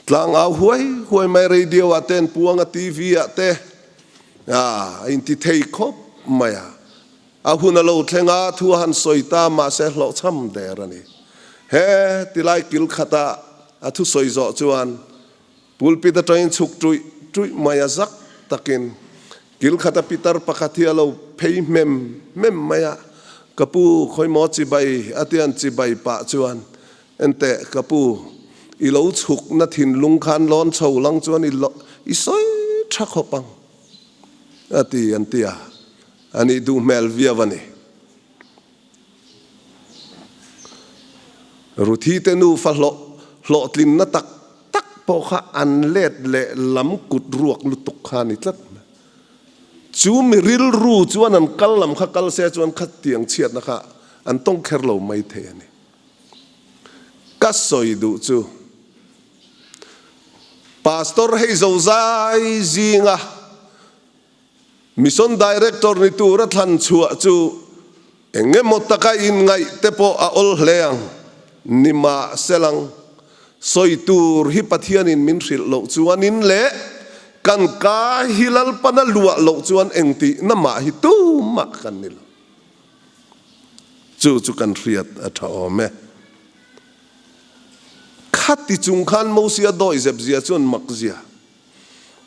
Tlang au huai huai mai radio ah te an puang a TV ah te a inti thei khawp mai a. A hun a lo thleng a thu a han sawi ta mahse hlawhchham der a ni. He tilai kil khata a thu sawi zawh chuan pulpit atangin chhuk ṭuih ṭuih mai a zak takin kil khata pitar pakhat hi a lo phei hmem hmem mai a, Ka pu khawimaw chibai a tian chibai pah chuan Enteh, ka pu, i lo chhukna thinlung khan lawn chho lang chuan i i sawi tha khawp ang, a ti an ti a, a nih duh hmel viau a ni. Ruthi te nufa hlawh hlawhtlinna tak tak pawh kha an let leh lam kut ruak lutuk kha a ni tlat mai. Chu mi rilru chuan an kal lam kha kal se chuan khatiang chhiatna kha an tawng kher lo mai thei a ni. Ka sawi duh chu Pastor hei zozai zinga Mission Director ni tura thlan chhuah chu eng emaw taka inngaih te pawh a awl hle ang. Nimahselang, sawi tur hi Pathianin min hrilh loh chuanin leh kan ka hi Lalpana luah loh chuan engtihna mah hi tumah kan ni lo. Chu chu kan hriat a tha awm e. Khati chung khan Mosia dawi zep zia chuan mak zia,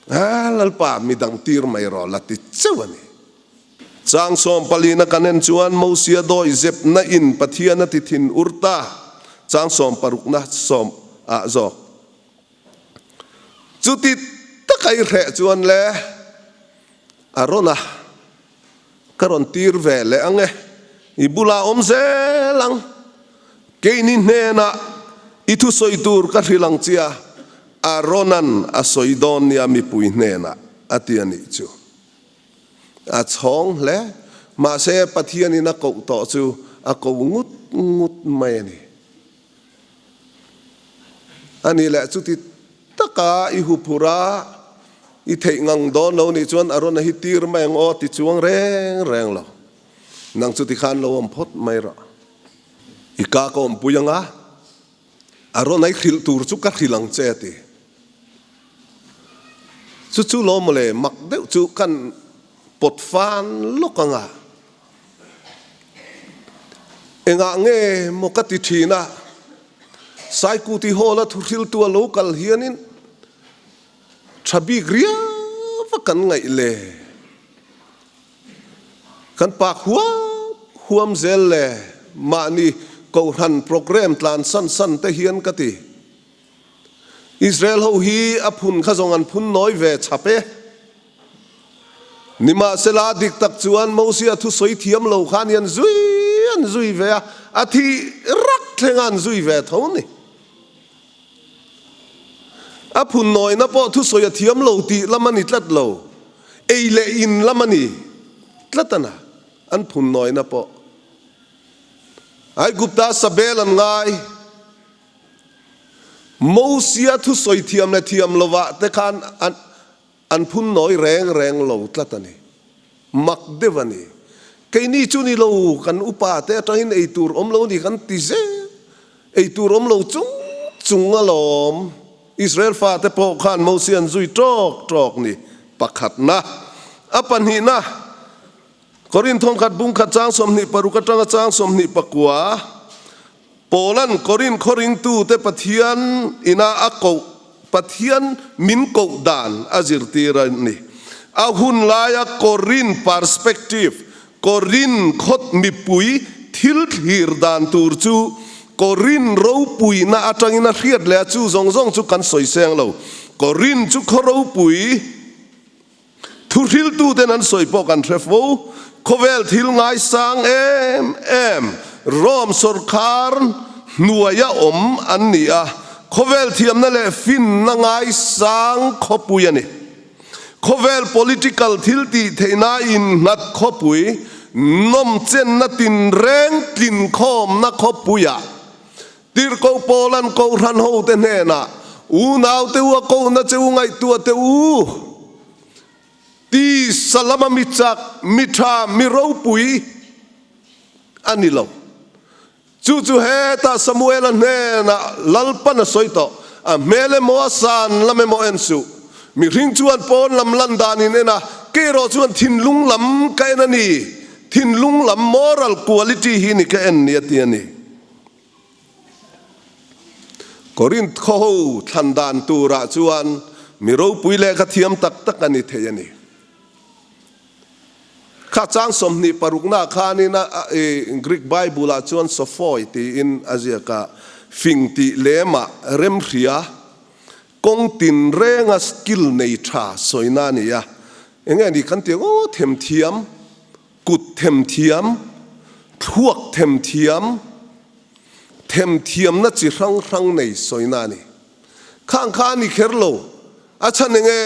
A Lalpa, midang tir mai rawh la ti cheu a ni. Chang sawmpalina kan en chuan Mosia dawi zepna in Pathian a ti thin ur ta, chang sawmparukna sawm ah zawk. Chuti taka i hreh chuan le a rawn a. Ka rawn tir ve leh ang e, i bulah awm zel ang. Keini hnenah i thusawi tur ka hrilh ang che a, Aaron-a'n a sawi dawn nia mipui hnenah a ti a nih chu. A chhawng hle, mahse Pathianin a koh tawh chu a ko ngut ngut mai a ni. A nih leh chuti taka i huphurh a, i theih ngang dawn lo nih chuan a rawn a hi tir mai ang aw ti chuang reng reng lo. Nang chuti khan lo awm phawt mai rawh. I ka ka awmpui ang a, a rawn a i hrilh tur chu ka hrilh ang che a ti. Chu chu lo mawle mak deuh chu kan pawt fan lawk ang a. Engah nge maw ka ti thin a, Saikuti Hall a thuhriltu a lo kal hianin tha bik riau a kan ngaih le. Kan pak huam huam zel le mahni kohhran programme tlan san san te hian ka ti. Israel ho hi a phun kha zawng an phun nawi ve chap e. Nimahsela dik tak chuan Mosia thusawi thiam lo khan i an zui an zui ve a, a thih rak thleng a an zui ve tho ni. A phun nawina pawh thusawi a thiam lo tih lam a ni tlat lo, ei leh in lam a ni tlat a na, an phun nawina pawh. Aigupta sabel an ngai. Mosia thusawi thiam leh thiam lovah te khan an an phun nawi reng reng lo tlat a ni. Mak deuh a ni. Keini chu ni lo, kan upa te atangin ei tur awm lo ni kan ti zel. Ei tur awm lo chung chung alawm. Israel fate pawh khan Mosia an zui tawk tawk ni. Pakhatna. A pahnihna, Korinth thawnkhat bungkhat chang 26 atanga chang 29, Paula'n Korinth khaw ringtute Pathian ina a koh, Pathian min koh dan a zirtir a ni. A hun laia Korinth perspective, Korinth khaw mipui thil thlir dan tur chu Korinth ropuina atangin a hriat leh a, chu zawng zawng chu kan sawi seng lo. Korinth chu khaw ropui. Thuhriltuten an sawi pawh kan hre fo. Khawvel thil ngaisang em em Rome sawrkar hnuaia awm an ni a, khawvel thiamna leh finna ngaisang khawpui a ni. Khawvel political thil tih theihna innghat khawpui, nawmchenna tinreng tlinkhawmna khawpuiah Tirhkoh Paula'n Kohhran hote hnenah, Unaute u a kohna che u ngaihtuah teh u, tisa lama mi chak, mi tha, mi ropui a ni lo. Chu chu hetah Samuela hnenah Lalpan a sawi tawh, A hmel emaw a san lam emaw en suh. Mihring chuan pawn lam lan danin en a, kei erawh chuan thinlung lam ka en a ni. Thinlung lam moral quality hi ni ka en ni a ti a ni. Korinth khawho thlan dan turah chuan mi ropui lehkha thiam tak tak a ni thei a ni. Kha chang 26 na khanin a Greek Bible-ah chuan sophoi tiin a ziak a, fing tih lemah remhria, kawng tinrenga skill nei tha sawina a ni a. Enge ni kan tih ang aw, themthiam. Kut themthiam, thluak themthiam, themthiamna chi hrang hrang nei sawina a ni. Khang kha a ni kher lo. A chhan eng e?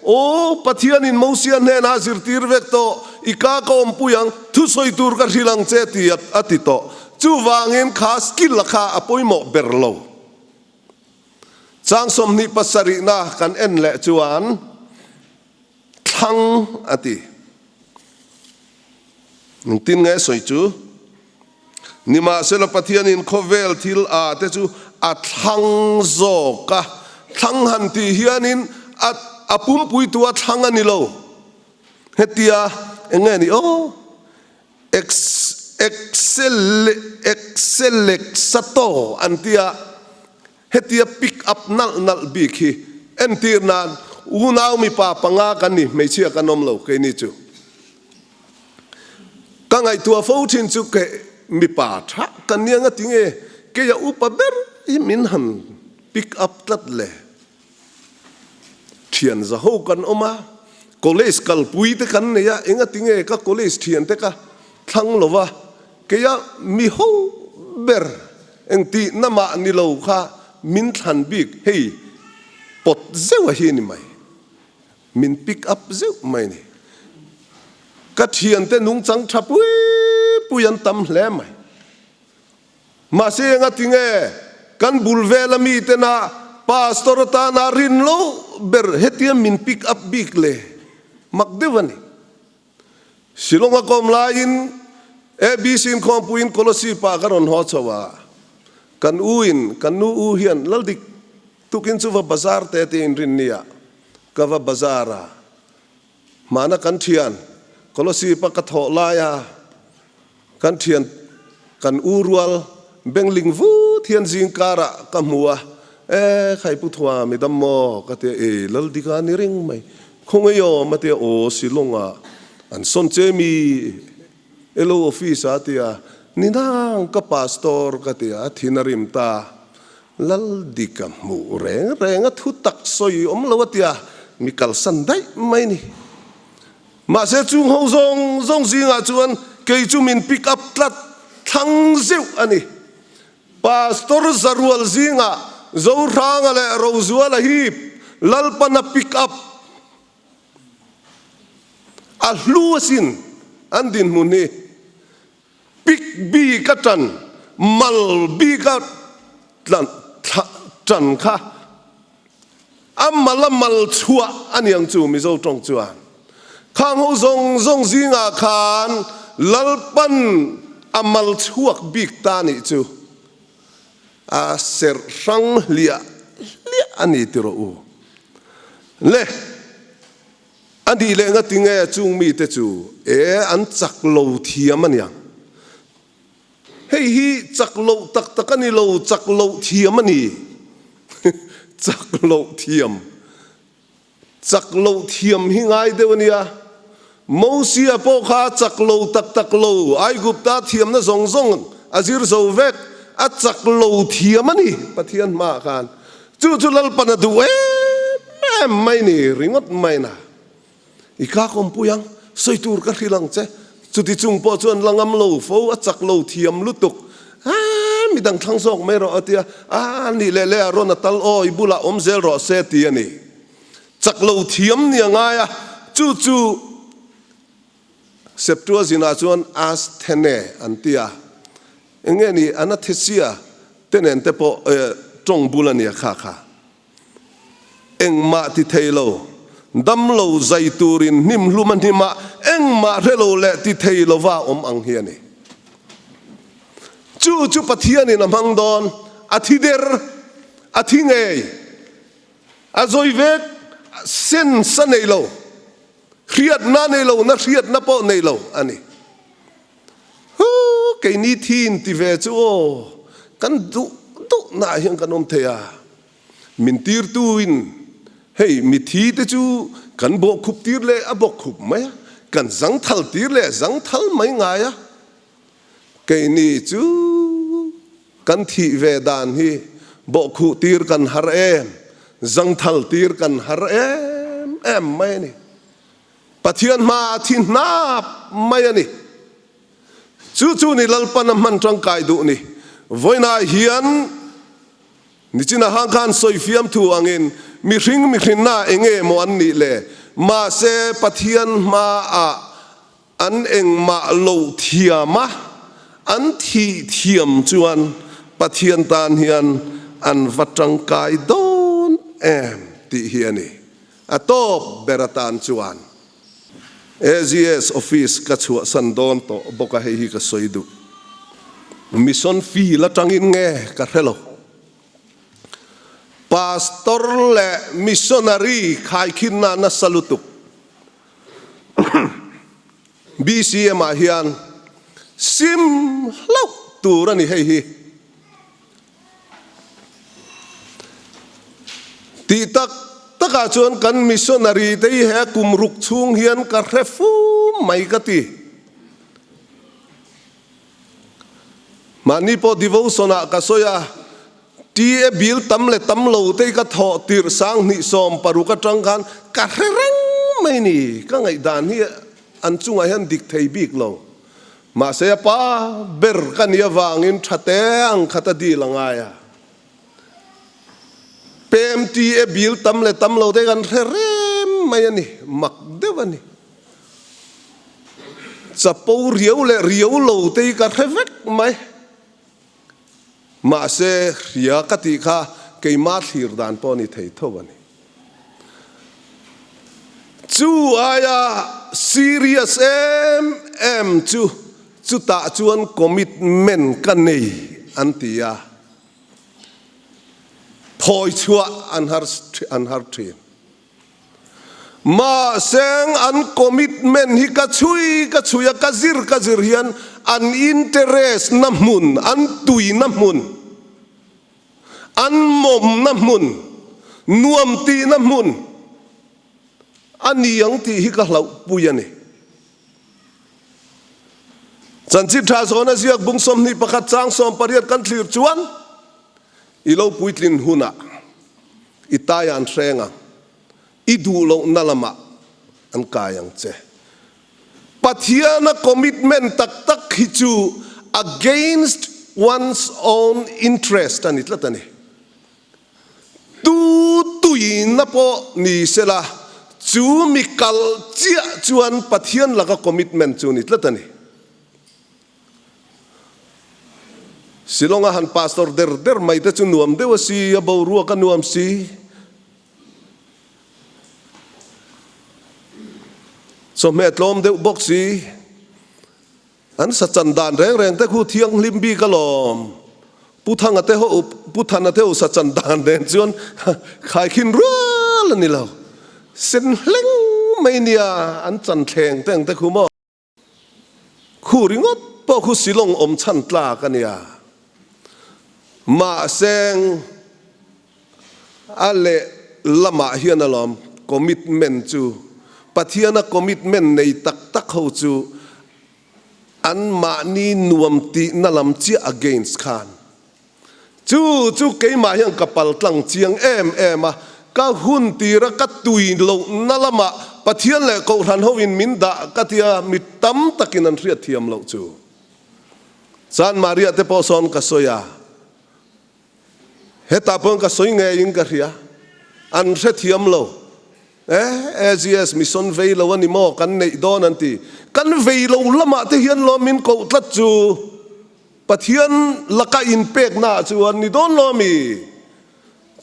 Aw, Pathianin Mosia hnenah a zirtir vek tawh, i ka ka awmpui ang, thusawi tur ka hrilh ang che ti a ti tawh. Chuvangin kha skill a kha a pawimawh ber lo. Chang 27 na kan en leh chuan, Thlang a ti. Engtin nge sawi chu? Nimahsela Pathianin khawvel thil a te chu a thlang zawk a. Thlang han tih hianin a a pumpuitu a thlang a ni lo. Hetia eng nge ni aw? Ex excel excelexato an tia. Hetia pick up nalh nalh bik hi entir nan unau mipa panga kan ni, hmeichhia kan awm lo keini chu. Ka ngaihtuah fo thin chu ke mipa tha ka nia nga tinge keia upa ber hi min han pick up tlat le. Thian za ho kan awm a, college kalpui te kan nei a, enga tinge ka college thian te ka thlang lo va, Keia mi ho ber engtihna mah ni lo kha min thlan bik hei pawt zeuh a hi ni mai. Min pick up zeuh mai ni. Ka thiante nungchang tha pui pui an tam hle mai. Mahse enga tinge kan bul vela mitena pastor atana rin lo ber hetia min pick up bik le mak deuh a ni. Shillong a kawm laiin ABC inkhawmpuiin Kolosip-ah ka rawn haw chho a, kan u in, kan nu u hian Laldik tukin chu va bazar te tiin inrin nia ka va bazar a, hmana kan thian Kolosip-a ka thawh laia kan thian kan u rual bengling vut hian zingkarah ka hmu a, E khai Pu Thua mi dam maw? ka ti a, E Laldika ni reng mai, khawngaih awm a ti a, Aw Shillong-ah an sawn che mi elo office-ah a ti a, Ni nang ka pastor ka ti a, a thin a rim ta, Laldika hmuh reng reng a thu tak sawi awm lo a ti a, mi kalsan daih mai ni. Mahse chung ho zawng zawng zingah chuan kei chu min pick up tlat thlang zeuh a ni. Pastor Zarual zingah Zohranga leh Rozuala hi Lalpana pick up a hlu asin an dinhmun hi. Pick bik a tan, mal bik a tlan. Ṭan kha a mal a mal chhuah a niang chu Mizo ṭawng chuan. Khang ho zawng zawng zingah khan Lalpan a mal chhuak bik ta nih chu a serh hrang hliah hliah a ni ti rawh u. Le, a nih leh ngatinge chung mite chu e an chak lo thiam a niang. Hei hi chak loh tak tak a ni lo, chak loh thiam a ni. Chak loh thiam. Chak loh thiam hi ngai deuh a nia. Mosia pawh kha chak lo tak tak lo, Aigupta thiamna zawng zawng a zir zo vek, a chak lo thiam a ni Pathian hmaah khan. Chu chu Lalpan a duh em em mai ni ringawt mai na. I ka kawmpui ang, sawi tur ka hrilh ang che. Chuti chung pawh chuan la ngam lo fo, a chak lo thiam lutuk. Aa, midang thlang zawk mai rawh a ti a, aa nih leh leh a rawn a tal aw, i bulah awm zel rawh se ti a ni. Chak lo thiam ni a ngai a, chu chu Septuagint-ah chuan asthene an ti a. Eng nge ni, anathesia te nen te pawh tawng bul a nia kha kha. Engmah ti thei lo, damlo zai turin hnim hlum a hnim a, engmah hre lo leh ti thei lova awm ang hi a ni. Chu chu Pathianin a hmang dawn, a thi der, a thi ngei, a zawi vek, sense a nei lo, hriatna a nei lo, na hriatna pawh nei lo a ni. Huu, keini thi in ti ve chu aw, kan duh duhnaah hian kan awm thei a. Min tirtuin, Hei, mithi te chu kan bawhkhup tir leh a bawkkhup mai a, kan zangthal tir leh a zangthal mai ngai a. Keini chu kan thih ve dan hi bawhkhuh tir kan har em, zangthal tir kan har em em mai a ni. Pathian hmaah a thi hnap mai a ni. Chu chu ni Lalpan a hman tangkai duh ni. Vawiinah hian Nichina hang khan sawifiam thu angin mihring mihrinna enge maw an nih le? Mahse Pathian hmaah an engmah loh thiam a, an thih thiam chuan Pathian tan hian an va tangkai dawn em tih hi a ni. A tawp ber atan chuan AGS office ka chhuahsan dawn tawh bawk a, hei hi ka sawi duh. Mission field atangin nge ka hre lo. Pastor leh missionary khaikhinna nasa lutuk. BCM ah hian sim hlauh tur a ni hei hi. Tih tak takah chuan kan missionary te hi he kum ruk chhung hian ka hre fum mai ka ti. Mahni pawh devotion ah ka sawi a, TA bill tam leh tam lo te hi ka thawh tirh 2016 atang khan ka hre reng mai ni. Ka ngaihdan hi an chungah hian dik thei bik lo. Mahse a pa ber ka nih avangin tha te ang khat a dil a ngai a. PMTA bill tam leh tam lo te kan hre rem mai a ni, mak deuh a ni. Chapo riau leh riau lo te hi ka hre vek mai. Mahse hria ka tih kha keimah thlir dan pawh a ni thei tho a ni. Chu aia serious em em chu chutah chuan commitment ka nei an ti a, phawi chhuah an har an har thin. Mahseng an commitment hi ka chhui ka chhui a, ka zir ka zir hian an interest na hmun, an tui na hmun, an mawm na hmun, nuam tih na hmun a ni ang tih hi ka hlauh pui a ni. Chanchin tha zawna ziak bung 21 chang 18 kan thlir chuan i lo puitlin hunah I tai an hreng ang, i duh lohna lamah an kai ang che. Pathiana commitment tak tak hi chu against one's own interest a ni tlat a ni. Tu tuina pawh ni sela, chu mi kal chiah chuan Pathian laka commitment chu a ni tlat a ni. Shillong-a han pastor der der mai te chu nuam deuh a si, a boruak a nuam si. Chawhmeh tlawm deuh bawk si. An sa chan dan reng reng te khu thianghlim bik alawm. Pu Thanga te ho Pu Thana te ho sa chan dan nen chuan khaikhin rual a ni lo. Sen hleng mai nia an chan thleng te ang te khu maw. Khu ringawt pawh khu Shillong awm chhan tlak a nia. Mahseng a leh lamah hian alawm commitment chu Pathiana commitment nei tak tak ho chu an mahni nuam tihna lam chiah against khan chu chu keimah hian ka pal tlang chiang em em a, ka hun tira ka tui lohna lamah Pathian leh Kohhran hoin min dah ka tia mi tam takin an hriat thiam loh chu. Chan Maria te pawh sawn ka sawi a. Hetah pawh ka sawi ngeiin ka hria, an hrethiam lo. E, AGS mission vei lo a ni maw kan neih dawn an ti. Kan vei lo lamah te hian lawm min koh tlat chu Pathian laka inpeknaah chuan ni dawn lo ami?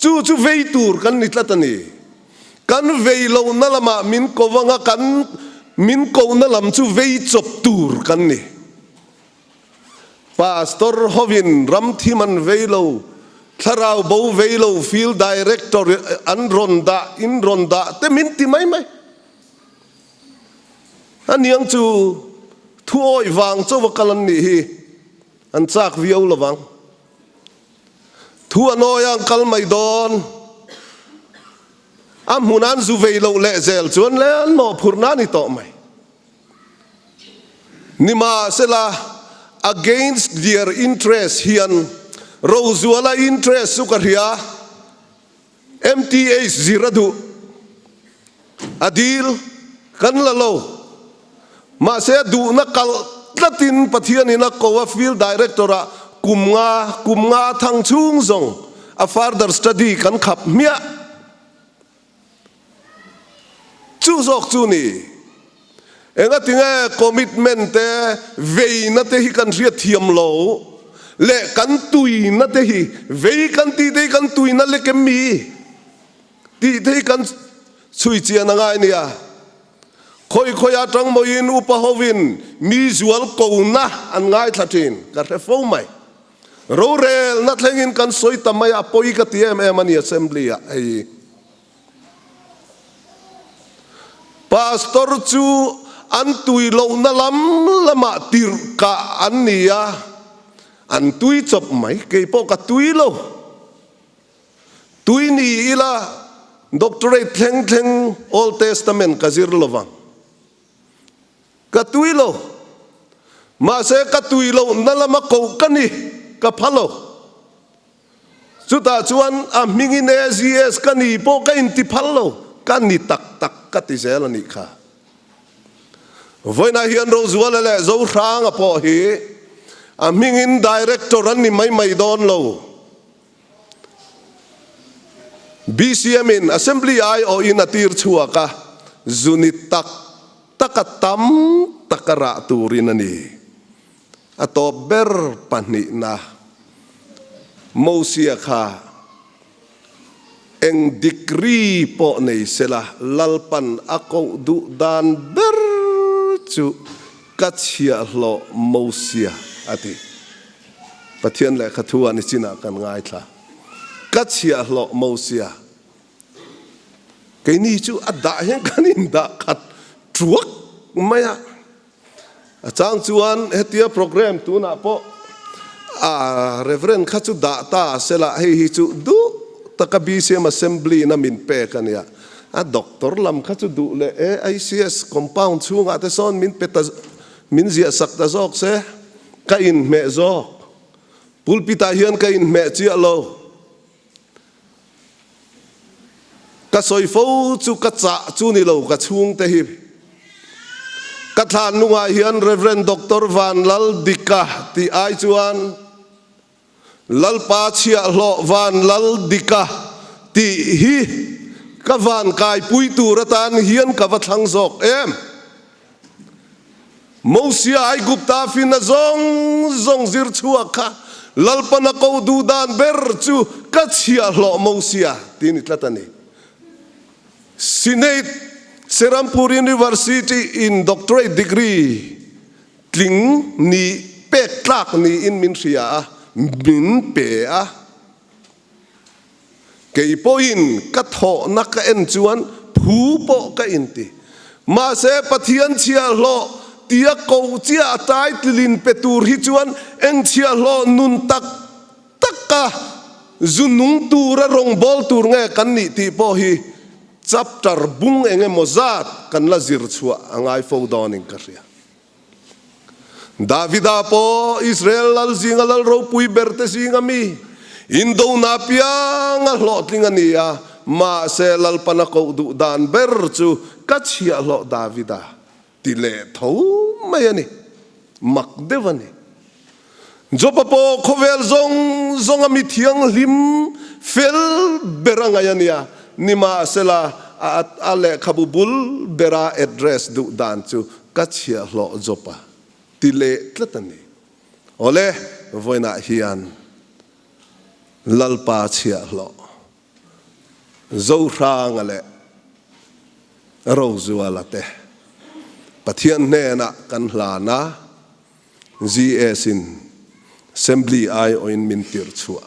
Chu chu vei tur kan ni tlat a ni. Kan vei lohna lamah min ko anga kan min kohna lam chu vei chawp tur kan ni. Pastor hovin ram thim an vei lo, thlarau bo vei lo, field director an rawn dah, in rawn dah te min ti mai mai. A niang chu thu awih vang chauh a kal an nih hi, an chak viau lovang. Thu an awi a an kal mai dawn. A hmun an zu vei loh leh zel chuan le an mawhphurhna a ni tawh mai. Nimahsela, against their interest hian Rozuala interest chu ka hria, MTH zir a duh, a dil kan la lo. Mahse a duhna kalh tlatin Pathianin a ko a, Field Director-ah kum nga, kum nga a thang chhung zawng a further study kan khap hmiah. Chu zawk chu ni. Engatinge commitment te, veina te hi kan hriat thiam lo leh kan tuina te hi, vei kan tih te hi kan tuina lek em mi tih te hi kan chhui chian a ngai nia. Khawi khawi atang mawiin upa hovin mi zual kona an ngaithla thin ka hre fo mai. Rorelna thlengin kan sawi ta mai a, pawi ka ti em em a ni Assembly ah hei. Pastor chu an tui lohna lam lamah tirh kah an ni a, an tui chawp mai, kei pawh ka tui lo. Tui ni ila Doctorate thleng thleng Old Testament ka zir lovang. Ka tui lo. Mahse ka tui lohna lama koh ka ni, ka pha lo. Chutah chuan a hmingin AGS ka ni pawh ka inti phal lo, ka ni tak tak ka ti zel a nih kha. Vawiinah hian Rozuala leh Zohranga pawh hi a hmingin Director an ni mai mai dawn lo. BCM in Assembly aiawhin a tir chhuak a, zu ni tak taka tam taka rah turin a ni. A tawp ber pahnihna, Mosia kha eng degree pawh nei sela Lalpan a koh duh dan ber chu ka chhiahhlawh Mosia a ti. Pathian lehkha thu ah nichinah kan ngaithla. Ka chhiahhlawh Mosia. Keini chu a dah hian kan indah khat tuak mai a. A chang chuan hetia program tunah pawh a Reverend kha chu dah ta a sela hei hi chu duh taka BCM Assembly in a min pek a nia. A doctor lam kha chu duh leh AICS compound chhungah te sawn min pe ta min ziah sak ta zawk se ka inhmeh zawk. Pulpit ah hian ka inhmeh chiah lo. Ka sawi fo chu ka chah chu ni lo ka chhungte hi. Ka thlan nungah hian Rev. Doctor Van Lal Dika tih ai chuan Lalpa chhiahhlawh Van Lal Dika tih hi ka van kaipui tur atan hian ka va thlang zawk em? Mosia Aigupta finna zawng zawng zir chhuak kha Lalpan a ko duh dan ber chu ka chhiahhlawh Mosia ti ni tlat a ni. Senate, Serampur University in Doctorate degree tling ni pek tlak niin min hria a, min pe a. Kei pawhin ka thawhna ka en chuan phu pawh ka inti. Mahse, Pathian chhiahhlawh tia koh chiah a title in pe tur hi chuan eng chhiahhlawh nun tak taka zu nung tura rawngbâwl tur nge kan nih tih pawh hi chapter bung eng emaw zat kan la zir chhuah a ngai fo dawnin ka hria. Davida pawh Israel lal zinga lal ropui berte zinga mi, indona pianga hlawhtling a ni a, mahse Lalpana koh duh dan ber chu ka chhiahhlawh Davida ti leh tho mai a ni. Mak deuh a ni. Joba pawh khawvel zawng zawnga mi thianghlim fel ber a ngaih a nia, nimahsela a lehkhabu bul bera address duh dan chu ka chhiahhlawh Joba ti leh tlat a ni. Awle, vawiinah hian Lalpa chhiahhlawh Zohranga leh Rozuala te Pathian hnenah kan hlan a, GS in Assembly aiawhin min tirh chhuah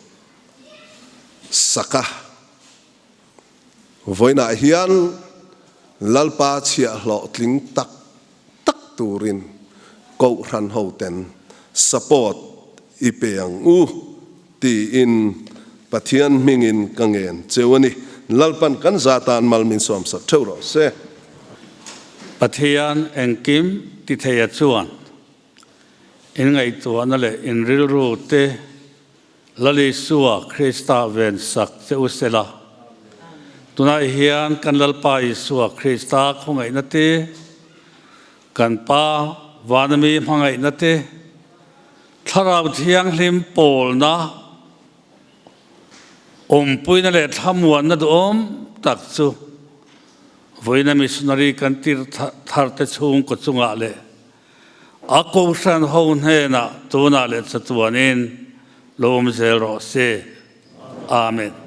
sak a. Vawiinah hian Lalpa chhiahhlawh tling tak tak turin Kohhran hoten support i pe ang u tiin Pathian hmingin ka ngen cheu a ni. Lalpan kan za tan mal min sawmsak theuh rawh se. Pathian engkim ti theia chuan in ngaihtuahna leh in rilru te Lal Isua Krista ven sak che u sela. Tunah hian kan Lalpa Isua Krista khawngaihna te, kan Pa Vanami hmangaihna te, Thlarau Thianghlim pawlna, awmpuina leh thlamuanna duhawm tak chu vawiina missionary kan tir tharte chhungkaw chungah leh a kohhran ho hnenah tunah leh chatuanin lo awm zel rawh se. Amen.